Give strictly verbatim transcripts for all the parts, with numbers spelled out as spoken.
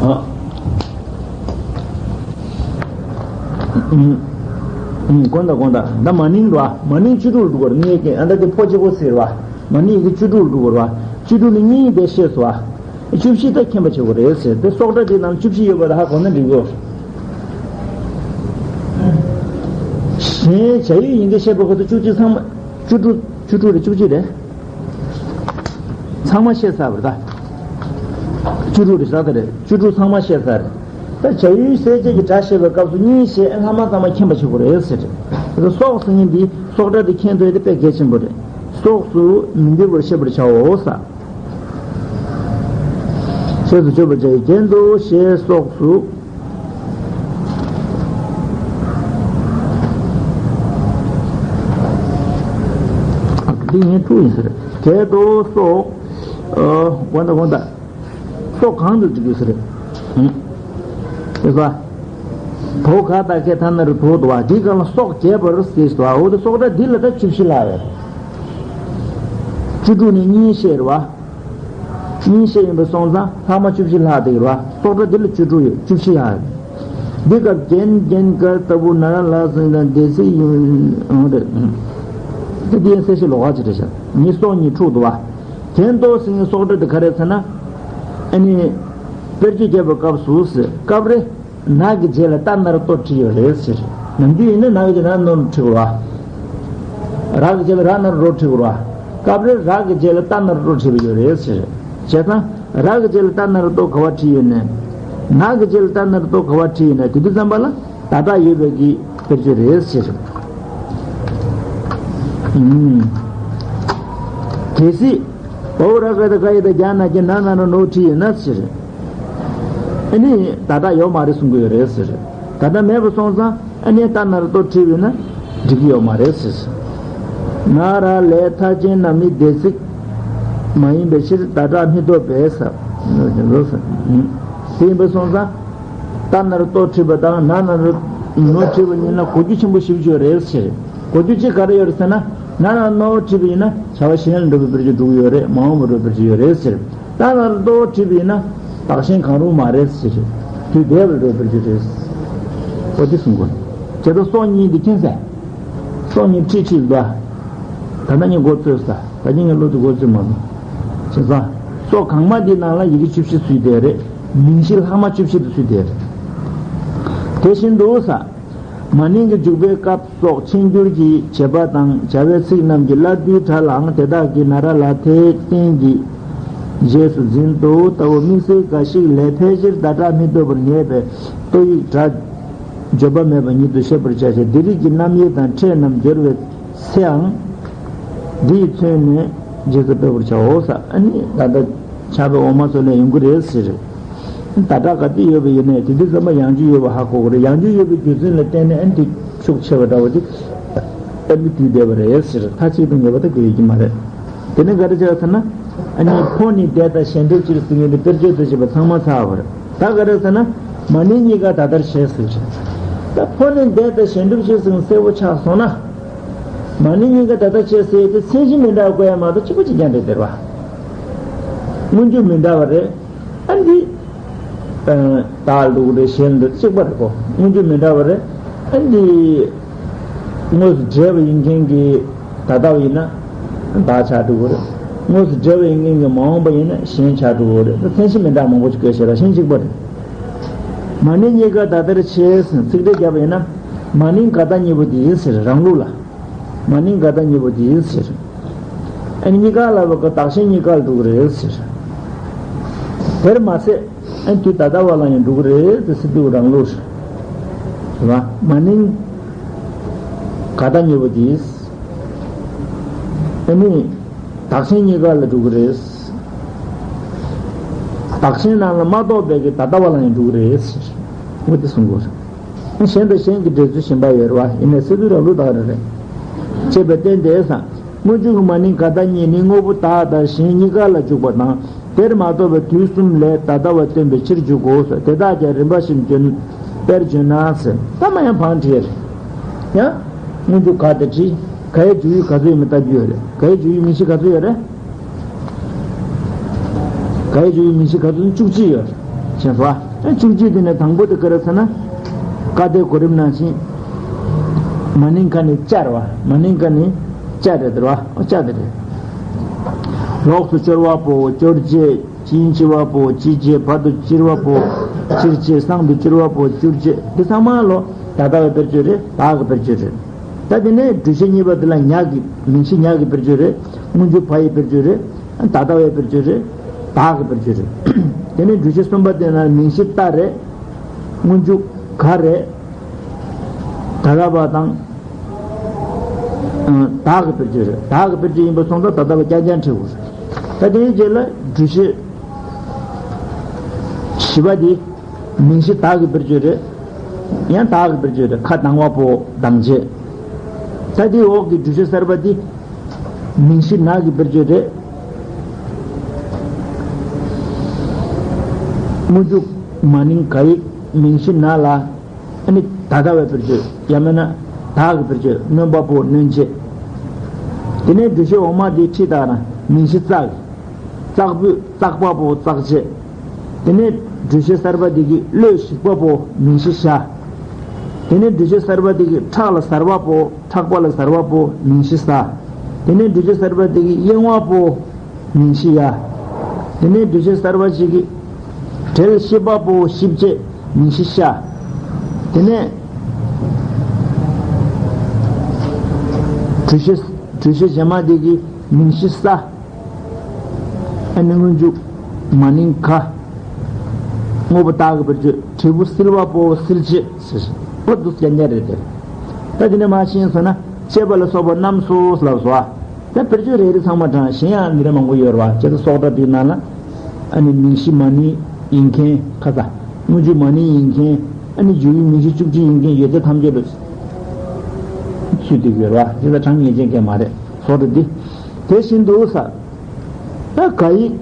ཨ། ཨུམ། ཨུམ། དགོངས་དག་དགོངས་དག་ད་མ་ནིང་རེད་བ། མ་ནིང་བཅུ་དྲུག་ལ་འགྲོ་གི་རེད། ངའི་རྐྱེན་ཨ་ད་དེ་ཕོ་གཅིག་པོ་ཟེར་བ། མ་ནིང་གི་བཅུ་དྲུག་ལ་འགྲོ་གི་རེད་བ། བཅུ་དྲུག་ནི་གཉིས་དེ་ཤེས་སོང་བ། བཅུ་བཞི་ད་མཁྱེན་པ་བྱེད་དགོས་རེད་ཟེར། དེ་སོགས་སྒྲ་དེ་ནང་བཅུ་བཞི་ཡོད་པ་ད་ཧ་གོ་ན་འགྲིག་གོ། གཞན་བྱ་ཡུལ་ཡིན་གྱི་ཤེས་པ་ཁོ་ཚོ་བཅུ་གཅིག་ཚང་མ། བཅུ་དྲུག་བཅུ་དྲུག་རེད། བཅུ་གཅིག་རེད། ཚང་མ་ཤེས་ཚར་བ་རེད་ད། བཅུ་དྲུག་རེད་ཟེར་ད་རེད། བཅུ་དྲུག་ཚང་མ་ཤེས་ཚར་རེད། ད་བྱ་ཡུལ་གསལ་བྱེད་ཀྱི་སྒྲ་བཤད་པའི་སྐབས་སུ་གཉིས་བཤད། ལྷག་མ་ཚང་མ་མཁྱེན་པ་བྱེད་དགོས་རེད་ཟེར། དེ་སོགས་ཟེར་མཁན་འདི་སོགས་སྒྲ་དེ་མཁྱེན་ཐུབ་ཡ་དེ་དཔེ་གལ་ཆེན་པོ་རེད། སོགས་སུ་མི་འགྱུར་བར་ཤེས་པར་བྱའོ་ཟེར། ཤེས་སུ་བཅོས་པར་བྱ་ཡི་རྐྱེན་དུ་ཞེས་སོགས་སུ། འདི་ངས་འཁྲུག་ཡིན་ཟེར། གལ་ཏེ་སོགས། ཨ། དགོངས་དག་དགོངས་དག་སོགས་གང་དུ་འཇུག་དགོས་ཟེར། ཨང་། ཤེས་སོང་། དོ་ག་ད་ག་ཐ་ན་རུ་དོ་དོ་བ། འདི་གང་ལ་སོགས་རྒྱས་པར་ཟེར་སོ། འོ་དེ་སོགས་སྒྲ་འདི་ལ་ད་བཅུ་བཞི་ལྷག་ཡོད། བཅུ་དྲུག་ནས་གཉིས་བཤད་རེད་བ། གཉིས་བཤད་ཡིན་པ་སོང་ཙང་ལྷག་མ་བཅུ་བཞི་ལྷག་དེ་ཡོད་རེད་བ། སོགས་སྒྲ་འདི་ལ་བཅུ་དྲུག་ཡོད། བཅུ་བཞི་ལྷག་ཡོད། འདི་སྐབས་རྒྱན་རྒྱན་ག་ལྟ་བུ་ན་ར་ལ་སོང་ཙང་སྡེ་ཚིག་ཡིན་འོང་རེད། ད་འདི་ཡང་གསལ་བཤད་ལོགས་ཀ་ཅིག་རེད་ཤག་ཉིས་སོགས་ཉིས་འཁྲུག་འདུག་བ། གན་ཏོ་ཟེར་མཁན་སོགས་སྒྲ་དེ་ག་རེ་ཟེར་ན། ཨ་ནི། དཔེར་བརྗོད་བརྒྱབ་པའི་སྐབས་སུ་ཟེར། སྐབས་རེ། ན་གི་རྗེས་ལ་ཏ་ན་རོ་ཏོ་བྲིས་ཡོད་རེད་ཟེར། ནམ་རྒྱུན་ཡིན་ན་ན་གི་རྗེས་ན་ནོ་བྲིས་དགོས་ར། ར་གི་རྗེས་ལ་ར་ན་རོ་བྲིས་དགོས་ར། སྐབས་རེ་ར་གི་རྗེས་ལ་ཏ་ན་རོ་ཏོ་བྲིས་པ་ཡོད་རེད་ཟེར། བྱས་ཙང་ར་གི་རྗེས་ལ་ཏ་ན་རོ་ཏོ་ག་བ་བྲིས་ཡོད་ནས། ན་གི་རྗེས་ལ་ཏ་ན་རོ་ཏོ་ག་བ་བྲིས་ཡོད་ནས་དེ་དུས་ཙམ་པ་ལ། ད་དྲག་ཡོད་པའི་གི་དཔེར་བརྗོད་རེད་ཟེར། ཨུམ། གལ་སྲིད། བའོ་ར་ག་ད་ག་ཡི་ད་རྒྱ་ན་རྒྱ་ན་ན་ན་ནོ་བྲིས་ཡོད་ན་ཟེར། ཨ་ནི་ད་དྲག་ཡོད་མ་རེད་གསུང་གི་ཡོད་རེད་ཟེར། ད་དྲག་མེད་པ་སོང་ཙང་ཨ་ནི་ད་ན་རོ་ཏོ་བྲིས་ཡོད་ན་འགྲིག་གི་ཡོད་མ་རེད་ཟེར། ན་ར་ལས་མཐའ་ཅན་རྣམས་ནི་སྡེ་ཚིག་མ་ཡིན་པའི་ཕྱིར་ད་དྲག་མི་ཐོབ་པས་ཟེར། དེ་ཡིན་པ་སོང་ཙང་། ཏ་ན་རོ་ཏོ་བྲིས་པ་དང་ན་ན་རོ་ནོ་བྲིས་པ་གཉིས་ལ་གོ་རྒྱུ་ཆེན་པོ་ཞེ་པོ་ཅིག་ཡོད་རེད་ཟེར། གོ་རྒྱུ་གཅིག་ག་རེ་ཡོད་རེད་ཟེར་ན། ན་ན་རོ་ནོ་བྲིས་པ་ཡིན་ན་བྱ་བ་གཞན་ལ་འགྲོ་བའི་དཔེར་བརྗོད་འགྲོ་གི་ཡོད་རེད། མ་འོངས་པར་འགྲོ་བའི་དཔེར་བརྗོད་ཡོད་རེད་ཟེར། ཏ་ན་རོ་ཏོ་བྲིས་པ་ཡིན་ན་བདག་གཞན་གང་རུང་མ་རེད་ཟེར། དུས་འདས་པར་འགྲོ་བའི་དཔེར་བརྗོད་རེད། འོ་དེ་གསུང་དགོས། བྱས་ཙང་སོགས་གཉིས་འདི་མཁྱེན་ཟེར། སོགས་གཉིས་ཁྲིད་ཁྲིད་ལ། ད་ལྟ་ངས་མགོ་ཚོས་ས། ད་ནི་ངས་བློ་དུ་མགོ་ཚོས་མ་མྱོང་། བྱས་ཙང་། སོགས་གང་མ་འདི་ནང་ལ་ཡི་གེ་བཅུ་བཞི་ཚུད་དེ་རེད། མིང་གཞི་ལྷག་མ་བཅུ་བཞི་དུ་ཚུད་དེ་རེད། དེ་བཞིན་དུ་ས། མ་ནིང་གི་འཇུག་པའི་སྐབས་སོགས་ཆེན་འགྱུར་གྱི་བྱེད་པ་དང་བྱ་བའི་ཚིག་རྣམས་ཀྱི་སླར་བསྡུའི་སྒྲ་ལའང་དེ་དག་གི་ན་ར་ལ་དེའི་རྟེན་གྱི་རྗེས་སུ་འཛིན་ཏོ་ལྟ་བུ་དམིགས་བསལ་འགའ་ཞིག་ལས་ཕལ་ཆེར་ཟླ་གྲགས་མི་ཐོབ་པར་ངེས་པའི་ཏོ་ཡིག་སྒྲ། འགྱོད་པ་མེད་པ་ཉིད་དུ་ཤེས་པར་བྱ་ཞེས་འདི་རིགས་ཀྱི་རྣམ་དབྱེ་དང་ཕྲད་རྣམས་སྦྱོར་བའི་ཚེའང་། འདི་ཡིས་མཚོན་ནས་རྗེས་སུ་དཔོག་པར་བྱའོ་ས། ཨ་ནི་ད་ལྟ་ཕྱག་དཔེ་འོག་མ་སོགས་ལས་ཡོང་གི་རེད་ཟེར། ད་དྲག་ག་དུས་ཡོད་པ་ཡིན་ནའི་དེ་དུས་ཙམ་པ་ཡང་འཇུག་ཡོད་པ་ཧ་གོ་དགོས་རེད། ཡང་འཇུག་ཡོད་པའི་རྒྱུ་མཚན་ལ་བརྟེན་ནས་ཨ་ནི་དེ་ཤུགས་ཆེ་བ་འདྲ་བོ་དེ་ཨ་ནི་དུས་འདས་པ་རེད་ཟེར། མཐའ་གཅིག་ཏུ་ངེས་པ་ད་དགོས་ཀྱི་མ་རེད། དེ་ནས་ག་རེ་བྱས་ཟེར་ན། ཨ་ནི་ཕོ་ནི་འདས་དང་གཞན་འགྲུབ་ཕྱིར་ཟེར་མཁན་དེ་དཔེར་བརྗོད་དུ་བྱས་པ་ཚང་མ་ཚར་བ་རེད། ད་ག་རེ་ཟེར་ན། མ་ནིང་གཉིས་ཀ་ད་ལྟར་བྱས་ཟེར་གྱི། ད་ཕོ་ནི་འདས་དང་གཞན་འགྲུབ་ཕྱིར་ཟེར་གསལ་པོ་ཆགས་སོང་ན། མ་ནིང་གཉིས་ཀ་ད་ལྟར་བྱས་ཟེར་དེ་མཚན་གཞི་མི་འདྲ་བ་བཀོད་ཡ་མ་གཏོགས་གཅིག་པ་གཅིག་རྐྱང་རེད་དེ་རེད་བ། སྔོན་འཇུག་མི་འདྲ་བ་རེད། ཨ་འདི། ཨ། ད་ལུག་རེད་གཞན་འདི་གཅིག་པ་རེད་གོ། སྔོན་འཇུག་མི་འདྲ་བ་རེད། ཨ་འདི། དངོས་སུ་འབྲེལ་བ་ཡིན་མཁན་གྱི་ད་ལྟ་བ་ཡིན་ན་བདག་ཆགས་འགྲོ་གི་རེད། དངོས་སུ་འབྲེལ་བ་ཡིན་མཁན་གྱི་མ་འོངས་པ་ཡིན་ན་གཞན་ཆགས་འགྲོ་གི་རེད། ད་མཚན་གཞི་མི་འདྲ་མང་པོ་ཞིག་བཀོད་བྱས་ར་གཞན་གཅིག་པ་རེད། མ་ནིང་གཉིས་ཀ་ད་ལྟར་བྱས་ཟིན་ཚིག་འགྲེལ་བརྒྱབ་པ་ཡིན་ན། མ་ནིང་ག་ད་གཉིས་པོ་དེ་ཡིན་ཟེར་རང་ལུགས་ལ། མ་ནིང་ག་ད་གཉིས་པོ་དེ་ཡིན་ཟེར། ཨ་ནི་གཉིས་ཀ་ལ་བ་ག་བདག་གཞན་གཉིས་ཀ་ལ་འགྲོ་གི་རེད་ཟེར། དེར་མ་ཟད། ཨ་ནི་དུས་ད་ལྟ་བ་ལ་ཡང་འགྲོ་གི་རེད་དེ་སྲིད་དུ་རང་ལུགས་རེད་བ། མ་ནིང་ག་ད་གཉིས་པོ་དེ། ཨ་ནི་བདག་གཞན་གཉིས་ཀ་ལ་འགྲོ་གི་རེད། བདག་གཞན་རྣམས་ལ་མ་གཏོགས་པའི་གི་ད་ལྟ་བ་ལ་ཡང་འགྲོ་གི་རེད་ཟེར། འོ་དེ་གསུང་དགོས་རེད། གཞན་དང་གཞན་གྱི་འབྲེལ་ཚུལ་གཞན་པ་ཡོད་རེད་བ། ཡིན་ནའི་སྲིད་དུ་རང་ལུགས་དག་རེད་རེད། ཅེས་པའི་རྟེན་དེས་སྔོན་འཇུག་གི་མ་ནིང་ག་ད་གཉིས་ནི་དངོས་པོ་བདག་དང་གཞན་གཉིས་ཀ་ལ་འཇུག་པ་དང་། དེར་མ་གཏོགས་པའི་དུས་གསུམ་ལས་ད་ལྟ་བ་སྟོན་པའི་ཕྱིར་འཇུག་གོ། དེ་དག་ཀྱང་རིམ་པ་བཞིན་བརྗོད་དཔེར་བརྗོད་ན་ཟེར། ད་མ་ཡང་བང་བྲིས་ཡ། ཡང་། སྔོན་འཇུག་ག་དེ་བྲིས། ག་ཡི་འཇུག་ཡུལ་ག་ཚོད་ཡོད་མེད་ལྟ་རྒྱུ་ཡོད་རེད། ག་ཡི་འཇུག་ཡུལ་མིང་གཞི་ག་ཚོད་ཡོད་རེད། ག་ཡི་འཇུག་ཡུལ་མིང་གཞི་ག་ཚོད་ནི་བཅུ་གཅིག་ཡོད་རེད། བྱས་སོ། བཅུ་གཅིག་དེ་ནས་དང་པོ་དེ་ག་རེ་ཟེར་ན། ཀ་སྡེའི་གོ་རིམ་ནང་བཞིན། མ་ནིང་ཀ་ནི་ཅ་རེད་བ། མ་ནིང་ཀ་ནི་ཅ་རེད་དེ་རེད་བ། ཨོ་ཅ་དེ་རེད། ལོགས་སུ་སྐྱོར་བ་པོ་སྐྱོར་བྱེད། ཕྱིན་ཅི་བ་པོ་ཕྱིན་བྱེད། བར་དུ་གཅིར་བ་པོ་གཅིར་བྱེད། སྲང་དུ་གཅིར་བ་པོ་གཅིར་བྱེད། འདི་ཚང་མ་ལོ་ད་ལྟ་བའི་དཔེར་བརྗོད་རེད། བདག་གི་དཔེར་བརྗོད་རེད། ད་དེ་ནས་སྦྲུལ་ཞལ་གཉིས་པ་དེ་ལ་ཉ་གི་མིང་གཞི་ཉ་གི་དཔེར་བརྗོད་རེད། སྔོན་འཇུག་བ་ཡི་དཔེར་བརྗོད་རེད། ད་ལྟ་བའི་དཔེར་བརྗོད་རེད། བདག་གི་དཔེར་བརྗོད་རེད། དེ་ནས་སྦྲུལ་ཞལ་གསུམ་པ་དེ་ན་མིང་གཞི་ད་རེད། སྔོན་འཇུག་ག་རེད། ད་ལྟ་བ་དང་། བདག་གི་དཔེར་བརྗོད་རེད། བདག་གི་དཔེར་བརྗོད་ཡིན་པ་སོང་ཙང་ད་ལྟ་བ་རྐྱང་རྐྱང་འབྲི་དགོས་རེད། ད་དེའི་རྗེས་ལ་སྦྲུལ་ཞལ་བཞི་པ་དེ། མིང་གཞི་བདག་གི་དཔེར་བརྗོད་རེད། ཡང་བདག་གི་དཔེར་བརྗོད་རེད། ཁ་གདངས་པ་པོ་གདངས་བྱེད། ད་དེའི་འོག་གི་སྦྲུལ་ཞལ་གསར་པ་དེ། མིང་གཞི་ན་གི་དཔེར་བརྗོད་རེད། སྔོན་འཇུག་མ་ནིང་ག་ཡིག་མིང་གཞི་ན་ལ། ཨ་ནི་ད་ལྟ་བའི་དཔེར་བརྗོད། ཡང་མིན་ན་བདག་གི་དཔེར་བརྗོད། སྣོན་པ་པོ་སྣོན་བྱེད། དེ་ནས་སྦྲུལ་ཞལ་འོག་མ་དེ་ཁྲིད་བཏང་ན་མིང་གཞི་བཙག་གི། བཙག་ཕུད་བཙག་པ་པོ་བཙག་བྱེད། དེ་ནས་སྦྲུལ་ཞལ་གསར་པ་དེ་གི་བློས་ཞིག་པ་པོ་མིང་གཞི་ཞ། དེ་ནས་སྦྲུལ་ཞལ་གསར་པ་དེ་གི་ཁྲག་ལ་ཟར་བ་པོ་ཁྲག་པ་ལ་ཟར་བ་པོ་མིང་གཞི་ཟ། དེ་ནས་སྦྲུལ་ཞལ་གསར་པ་དེ་གི་གཡེང་བ་པོ་མིང་གཞི་ཡ། དེ་ནས་སྦྲུལ་ཞལ་གསར་པ་ཞིག་གི་བྲེལ་ཤི་པ་པོ་ཤི་བྱེད་མིང་གཞི་ཤ། དེ་ནས་སྦྲུལ་ཞལ་སྦྲུལ་ཞལ་གཞན་མ་དེ་གི་མིང་གཞི་ས། ཨ་ནི་སྔོན་འཇུག་མ་ནིང་ག། དངོས་པོ་བདག་གི་དཔེར་བརྗོད། དྲིལ་བུ་བསིལ་བ་པོ་བསིལ་བྱེད་ཟེར། པོ་འདུག་སེ་རེད་དེ། ད་དེ་ནས་མ་ཤེས་སོང་ན་བྱེད་པ་ལ་སོགས་པ་རྣམས་སོ་ལབ་སོ། ད་དཔེར་བརྗོད་རེ་རེ་ཚང་མ་དྲངས། གཞན་ཡང་འདི་འདྲ་མང་པོ་ཡོད་རེད་བ། བྱས་ཙང་སོགས་སྒྲ་དེའི་ནང་ལ་ཨ་ནི་མིང་གཞི་མ་ནིང་ཡིན་མཁན་ཁ་ས། སྔོན་འཇུག་མ་ནིང་ཡིན་མཁན། ཨ་ནི་འཇུག་ཡུལ་མིང་གཞི་བཅུ་གཅིག་ཡིན་མཁན་ཡོད་ཚད་ཐམས་ཅད་ལ་ཚུད་བསྡད་ཡོད་རེད་བ། དེ་ལ་གྲངས་ངེས་ཅན་གང་ཡང་མ་རེད། སོགས་སྒྲ་འདི། དེ་བཞིན་དུ་ས། ད་ག་ཡིག་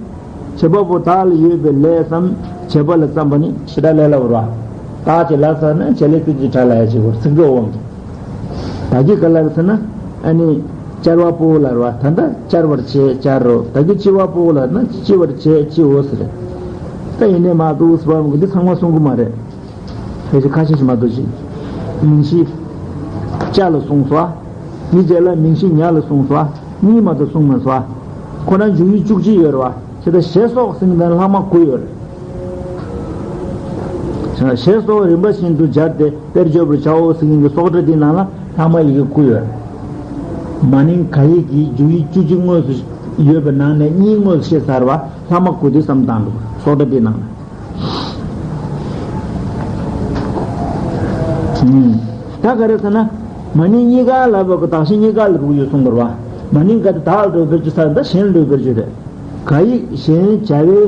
བྱེད་པ་པོ་བདག་ལ་ཡོད་པའི་ལས་སམ་བྱེད་པ་ལ་བརྩམས་པ་ནི་བྱེད་སྒྲ་ལས་ལ་བར་བ། བདག་བྱེད་ལ་ཟེར་ན་བྱེད་ལས་ཚིག་གི་སྒྲ་ལ་ཡ་བྱེད་པར་ཚིག་གྲོགས་དབང་གིས། ད་གི་ག་ལ་ཟེར་ན་ཨ་ནི་བཅར་བ་པོ་ལ་བར་བ། ད་ལྟ་བཅར་བར་བྱེད་བཅར་རོ། ད་གི་ལྕི་བ་པོ་ལ་ན་ལྕི་བར་བྱེད་ལྕི་འོ་ཟེར། ད་ཡིན་ནས་མ་འདུག་ཟེར་བ་འདི་ཚང་མ་གསུང་གི་མ་རེད། ཕལ་ཆེར་ཁ་ཤས་ཤིག་མ་གཏོགས་ཤིག་མིང་གཞི་ཅ་ལ་གསུངས་སོ། དེའི་རྗེས་ལ་མིང་གཞི་ཉ་ལ་གསུངས་སོ། གཉིས་མ་གཏོགས་གསུངས་མ་སོ། ཁོ་རང་འཇུག་ཡུལ་བཅུ་གཅིག་ཡོད་རེད་བ། བྱས་ཙང་ཞེས་སོགས་ཟེར་མཁན་ལྷག་མ་དགུ་ཡོད་རེད། ཞེས་སོགས་རིམ་པ་བཞིན་དུ་སྦྱར་ཏེ་དཔེར་བརྗོད་པར་བྱའོ་ཟེར་མཁན་གྱི་སོགས་སྒྲ་དེའི་ནང་ལ་ལྷག་མ་ཡི་གེ་དགུ་ཡོད་རེད། མ་ནིང་ག་ཡིག་གི་འཇུག་ཡུལ་བཅུ་གཅིག་དངོས་སུ་ཡོད་པའི་ནང་ནས་གཉིས་དངོས་སུ་ཤེས་ཚར་བ། ལྷག་མ་དགུ་དེ་བསམ་བཏང་འདུག་སོགས་སྒྲ་དེའི་ནང་ལ། ད་ག་རེ་ཟེར་ན། མ་ནིང་གཉིས་ཀ་ལ་བབ་གི་བདག་གཞན་གཉིས་ཀ་ལ་རུག་ཡོད་གསུངས་པ་རེད་བ། མ་ནིང་ག་དེ་བདག་ལ་འགྲོ་བའི་རྒྱུ་ས་ད་གཞན་ལ་འགྲོ་བའི་རྒྱུ་རེད། ག་ཡིག་གཞན་བྱ་བའི་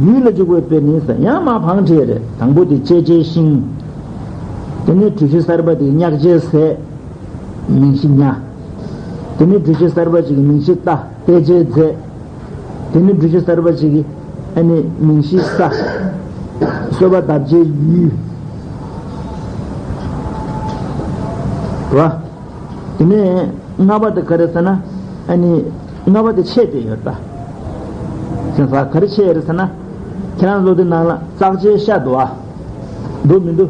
ཡུལ་ལ་འཇུག་པའི་དཔེ་ནི་ཟེར་ཡང་མ་ཕངས་བྲིས་རེད། དང་པོ་དེ་ལྕེ་ལྕེའི་ཤིང་། དེ་ནས་སྦྲུལ་ཞལ་གསར་པ་དེ་གཉགས་ལྕེའི་ཟས། མིང་གཞི་ཉ། དེ་ནས་སྦྲུལ་ཞལ་གསར་པ་ཅིག་གི་མིང་གཞི་རྟ་རྟའི་ལྕེའི་རྫས། དེ་ནས་སྦྲུལ་ཞལ་གསར་པ་ཅིག་གི་ཨ་ནི་མིང་གཞི་ས། གསོལ་བ་གདབ་བྱའི་ཡུལ། རེད་བ། དེ་ནས་ལྔ་པ་དེ་ག་རེ་ཟེར་ན། ཨ་ནི་ལྔ་པ་དེ་ཆད་དེ་ཡོད་ད། ཁྱེད་ས་ག་རེ་ཆད་ཡོད་རེད་ཟེར་ན། ཁྱེད་རང་ཚོ་དེ་ནང་ལ་བཙག་བྱའི་ཤ་འདུག་ཨ། འདུག་མི་འདུག་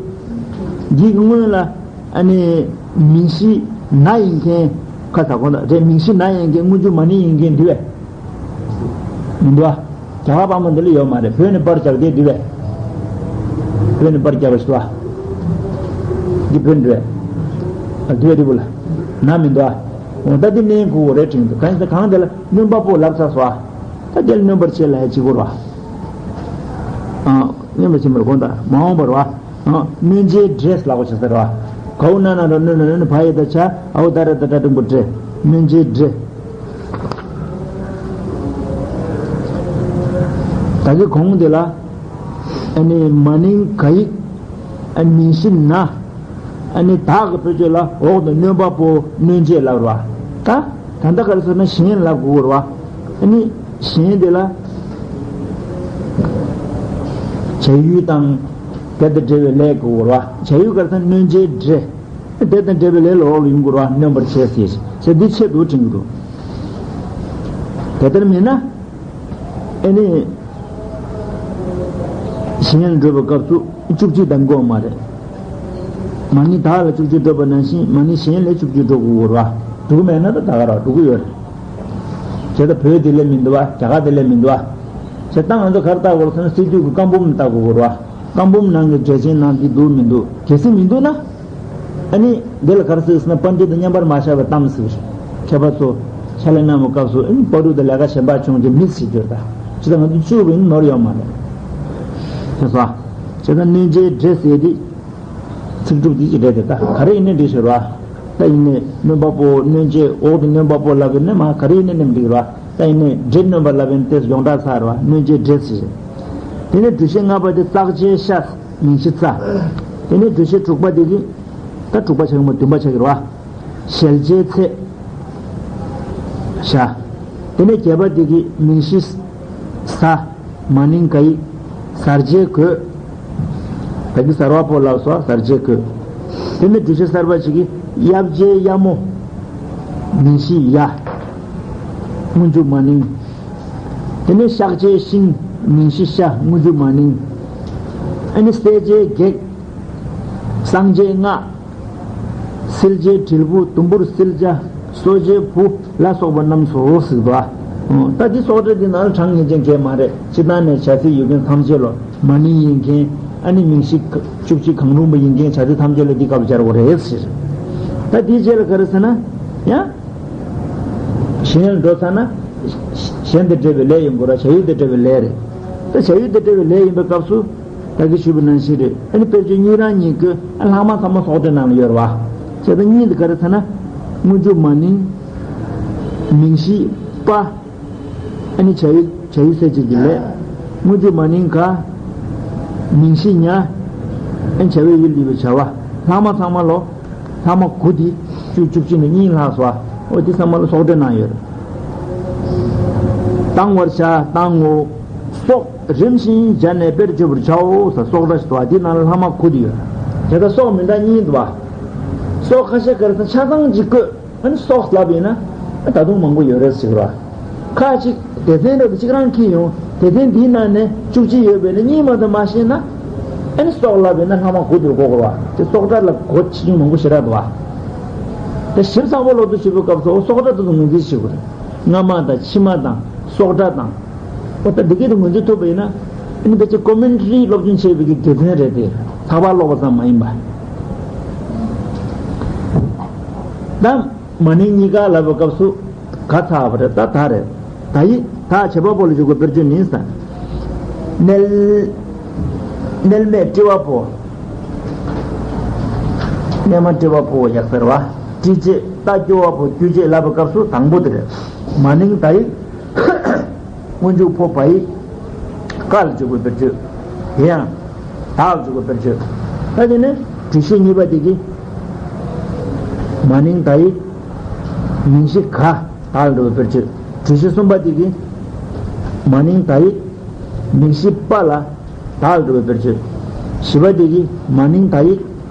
འདི་གི་སྔོན་ལ་ཨ་ནི་མིང་གཞི་ན་ཡིན་མཁན་ཁ་ས་གོ་ན་རེད། མིང་གཞི་ན་ཡིན་མཁན་སྔོན་འཇུག་མ་ནིང་ཡིན་མཁན་འདི་བས། མི་འདུག་ཨ། རྒྱ་གར་པར་མ་འདི་ལ་ཡོད་མ་རེད། བོད་ནས་པར་རྒྱག་དེ་འདི་བས། བོད་ནས་པར་རྒྱག་པ་ཞིག་འདུག་ཨ། འདི་བོད་འདི་བས། ཨ་འདི་བས་འདི་བུ་ལ། ན་མི་འདུག་ཨ། འོ་ད་འདི་ནས་གོ་རེད་དྲན་འདུག་གང་ཡིན་ཟེར་གང་དེ་ལ་སྣོན་པ་པོ་ལབ་ཚར་སོང་ཨ། ད་དེ་ལ་སྣོན་པར་བྱེད་ལ་ཡ་གཅིག་པོ་རེད་བ། ཨ། སྣོན་པར་བྱེད་མ་རེད་གོ་ད་མ་འོངས་པ་རེད་བ། ཨ། སྣོན་བྱེད་འབྲས་ལབ་དགོས་ཆགས་ཟེར་བ། གའུ་ན་ན་རོ་སྣོན་ན་སྣོན་ན་བ་ཡི་ད་བྱ་ཨའོ་ད་ར་ད་ད་འགྲེང་བུ་འབྲས། སྣོན་བྱེད་འབྲས། ད་གི་གོང་དེ་ལ་ཨ་ནི་མ་ནིང་ག་ཡིག་ཨ་མིང་གཞི་ན། ཨ་ནི་བདག་གི་དཔེར་བརྗོད་ལ་འོག་ཏུ་སྣོན་པ་པོ་སྣོན་བྱེད་ལབ་རེད་བ། ད་ད་ལྟ་ག་རེ་ཟེར་ན་གཞན་ལབ་དགོས་རེད་བ། ཨ་ནི་གཞན་དེ་ལ་བྱ་ཡུལ་དང་དེ་དང་འབྲེལ་བའི་ལས་དགོས་རེད་བ། བྱ་ཡུལ་ག་རེ་ཟེར་ན་སྣོན་བྱེད་འབྲས། དེ་དང་འབྲེལ་བའི་ལས་ལ་འོག་ལ་ཡོང་དགོས་རེད་བ། སྣོན་པར་བྱེད་ཟེར་ཞེས་འདི་ཆེད་དུ་དྲན་གྱི་འདུག་དེ་ལྟར་མིན་ན། ཨ་ནི། གཞན་ལ་འགྲོ་བའི་སྐབས་སུ་བཅུ་གཅིག་དང་དགོས་མ་རེད། མ་ནིང་བདག་ལ་བཅུ་གཅིག་འགྲོ་བ་ནང་བཞིན་མ་ནིང་གཞན་ལ་བཅུ་གཅིག་འགྲོ་དགོས་རེད་བ། འགྲོ་གི་མེད་ན་ད་ད་ག་རང་འགྲོ་གི་ཡོད་རེད། བྱས་ད་བོད་དེ་ལས་མི་འདུག་བ། རྒྱ་གར་དེ་ལས་མི་འདུག་བ། བྱས་ད་ང་ཚོ་ག་རེ་ལྟ་དགོས་རེད་ཟེར་ན་སི་ཏུ་གི་བཀའ་འབུམ་ལྟ་དགོས་རེད་བ། བཀའ་འབུམ་ནང་གི་འགྲེལ་ཆེན་ནང་དེ་འདུག་མི་འདུག་གལ་སྲིད་མི་འདུག་ན། ཨ་ནི་འདི་ལ་ག་རེ་ཟེར་ཟེར་ན་པཎྜི་ཏ་མཉམ་པར་མ་བཞག་པའི་གཏམ་ཟེར་བ་རེད། མཁས་པ་ཚོ་ཕྱག་ལས་གནང་བའི་སྐབས་སུ་ཨ་ནི་པ་རུ་དང་ལས་ཀ་གཞན་པ་བྱུང་རྗེས་མི་ཟེར་རྒྱུ་རེད་ད། ཅི་ལྟར་ང་ཚོ་བཅུ་བའི་ནོར་ཡོད་མ་རེད། དེ་སོ། བྱས་ཙང་གནོད་བྱེད་འདྲེ་ཟེར་དེ། ཚིག་གྲུབ་དེ་ཅི་འདྲ་དེ་ད་ག་རེ་ཡིན་ནའི་འགྲིག་ཤོར་བ། ད་ཡིན་ནའི་གནོད་པ་པོ་གནོད་བྱེད་འོག་ཏུ་གནོད་པ་པོ་ལབ་པའི་ནི་མ་ག་རེ་ཡིན་ནའི་ནི་འགྲིག་ར། ད་ཡིན་ནའི་འདྲེ་གནོད་པ་ལབ་པའི་ནི་དེ་ཡོངས་གྲགས་ཚར་བ་གནོད་བྱེད་འདྲེ་ཟེར། དེ་ནས་འགྲེལ་བཤད་ལྔ་པ་དེ་བརྟག་དཔྱད་ཤ། མིང་གཞི་རྩ། དེ་ནས་འགྲེལ་བཤད་དྲུག་པ་དེ་གི། ད་དྲུག་པ་ཆགས་ཀྱི་མ་དུམ་པ་ཆགས་ཀྱི་རེད་བ། ཞལ་བྱའི་ཚད། ཤ། དེ་ནས་བརྒྱད་པ་དེ་གི་མིང་གཞི། ས། མ་ནིང་ག་ཡིག་གཟར་བྱའི་གོས། ད་གི་གཟར་བ་པོ་ལབ་སོ་གཟར་བྱའི་གོས། དེ་ནས་འགྲེལ་བཤད་གསར་པ་ཅིག་གི་གཡབ་བྱའི་གཡབ་མོ། མིང་གཞི་གཡའ། སྔོན་འཇུག་མ་ནིང་། དེ་ནས་གཤག་བྱའི་གཤིན། མིང་གཞི་གཤའ། སྔོན་འཇུག་མ་ནིང་། ཨ་ནི་བསད་བྱའི་བགེགས། གསང་བྱའི་སྔགས། བསིལ་བྱའི་དྲིལ་བུ། དུམ་བུར་བསིལ་བྱ། གསོ་བྱའི་བུ་ལ་སོགས་པ་རྣམས་སོ་ཟེར་བ། ད་འདི་སོགས་སྒྲ་འདི་ནང་ལ་གྲངས་ངེས་ཅན་གང་ཡང་མ་རེད། སྤྱིར་བཏང་ནས་བྱ་ཚིག་ཡོད་མཁན་ཐམས་ཅད་ལ་མ་ནིང་ཡིན་མཁན། ཨ་ནི་མིང་གཞི་བཅུ་གཅིག་གང་རུང་བ་ཡིན་མཁན་བྱ་ཚིག་ཐམས་ཅད་ལ་འདི་སྐབས་སྦྱར་དགོས་རེད་ཟེར། ད་འདིའི་རྗེས་ལ་ག་རེ་ཟེར་ན། ཡང་། གཞན་ལ་འགྲོ་ཚར་ན། གཞན་དང་འབྲེལ་བའི་ལས་ཡིན་དགོས་ར། བྱ་ཡུལ་དང་འབྲེལ་བའི་ལས་རེད། ད་བྱ་ཡུལ་དང་འབྲེལ་བའི་ལས་ཡིན་པའི་སྐབས་སུ། ད་གིན་ཞུས་པ་ནང་བཞིན་རེད། ཨ་ནི་དཔེར་བརྗོད་གཉིས་རང་གཉིས་ཀྱི་ཨ་ལྷག་མ་ཚང་མ་སོགས་སྒྲའི་ནང་ལ་ཡོད་རེད་བ། བྱས་ཙང་གཉིས་དེ་ག་རེ་ཟེར་ན། སྔོན་འཇུག་མ་ནིང་། མིང་གཞི་པ། ཨ་ནི་བྱ་ཡུལ་བྱ་ཡུལ་གསལ་བྱེད་ཀྱི་ལས། སྔོན་འཇུག་མ་ནིང་ག་མིང་གཞི་ཉ། ཨ་ནི་བྱ་བའི་ཡུལ་ཡིན་པའི་བྱ་བ། ལྷག་མ་ཚང་མ་ལོ། ལྷག་མ་དགུ་དེ། བཅུ་བཅུ་གཅིག་ནས་གཉིས་ལྷག་སོ། འོ་དེ་ཚང་མ་ལ་སོགས་སྒྲའི་ནང་ཡོད་རེད། བཏང་བར་བྱ། བཏང་ངོ་། སོགས་རིམ་བཞིན་སྦྱར་ནས་དཔེར་བརྗོད་པར་བྱའོ་ཟེར་སོགས་སྒྲ་ཞིག་འདུག་བ། དེའི་ནང་ལ་ལྷག་མ་དགུ་དེ་ཡོད། དེ་ལྟར་སོགས་མི་འདྲ་གཉིས་འདུག་བ། སོགས་ཁ་ཤས་ག་རེ་ཟེར་ཆ་ཚང་གཅིག་བཀོད། ཨ་ནི་སོགས་ལབ་ཡིན་ན། ད་དུང་མང་པོ་ཡོད་རེད་ཟེར་གི་རེད་བ། ཁ་ཅིག་སྡེ་ཚན་རེ་རེ་གཅིག་རང་འཁྱེར་ཡོང་། སྡེ་ཚན་འདིའི་ནང་ནས་བཅུ་གཅིག་ཡོད་པས་ན་གཉིས་མ་གཏོགས་མ་ཤེས་ན། ཨ་ནི་སོགས་ལབ་ཡིན་ན་ལྷག་མ་དགུ་དེར་གོ་དགོས་རེད་བ། དེ་སོགས་སྒྲ་ལ་གོ་ཆེ་ཆུང་མང་པོ་ཞེ་དྲག་འདུག་བ། དེ་ཞིབ་ཚགས་པོ་ཀློག་དུས་བྱེད་པའི་སྐབས་སུ་འོ་སོགས་སྒྲ་དེ་ཚོ་ངོས་འཛིན་བྱེད་དགོས་རེད། སྔ་མ་དང་ཕྱི་མ་དང་སོགས་སྒྲ་དང་། འོ་ད་འདི་གའི་དེ་ངོས་འཛིན་ཐུབ་པ་ཡིན་ན། ཨ་ནི་ཕལ་ཆེར་ཀོ་མེན་ཊ་རི་སློབ་སྦྱོང་བྱེད་པའི་གི་སྡེ་ཚན་རེད་དེ། ཚགས་པར་ཀློག་པ་ཙམ་མ་ཡིན་པ། ད། མ་ནིང་གཉིས་ཀ་ལབ་པའི་སྐབས་སུ་ག་ཚ་བ་རེད། ད་ད་རེད། ད་ཡིག་ད་བྱེད་པ་པོ་ལ་འཇུག་པའི་དཔེར་བརྗོད་ནི་ས། མནལ། མནལ་མེད་སྤྲི་བ་པོ། མནལ་མ་སྤྲི་བ་པོ་ཡག་ཟེར་བ། སྤྲི་བྱེད་རྟ་སྐྱོ་བ་པོ་སྐྱོ་བྱེད་ལབ་པའི་སྐབས་སུ་དང་པོ་དེ་རེད། མ་ནིང་ད་ཡིག་སྔོན་འཇུག་ཕོ་བ་ཡིག་ག་ལ་འཇུག་པའི་དཔེར་བརྗོད། དེ་ཡང་། བདག་ལ་འཇུག་པའི་དཔེར་བརྗོད། ད་དེ་ནས་འགྲེལ་བཤད་གཉིས་པ་དེ་གི། མ་ནིང་ད་ཡིག་མིང་གཞི་ག་བདག་ལ་འགྲོ་བའི་དཔེར་བརྗོད། འགྲེལ་བཤད་གསུམ་པ་དེ་གི། མ་ནིང་ད་ཡིག་མིང་གཞི་པ་ལ་བདག་ལ་འགྲོ་བའི་དཔེར་བརྗོད། བཞི་པ་དེ་གི། མ་ནིང་ད་ཡིག་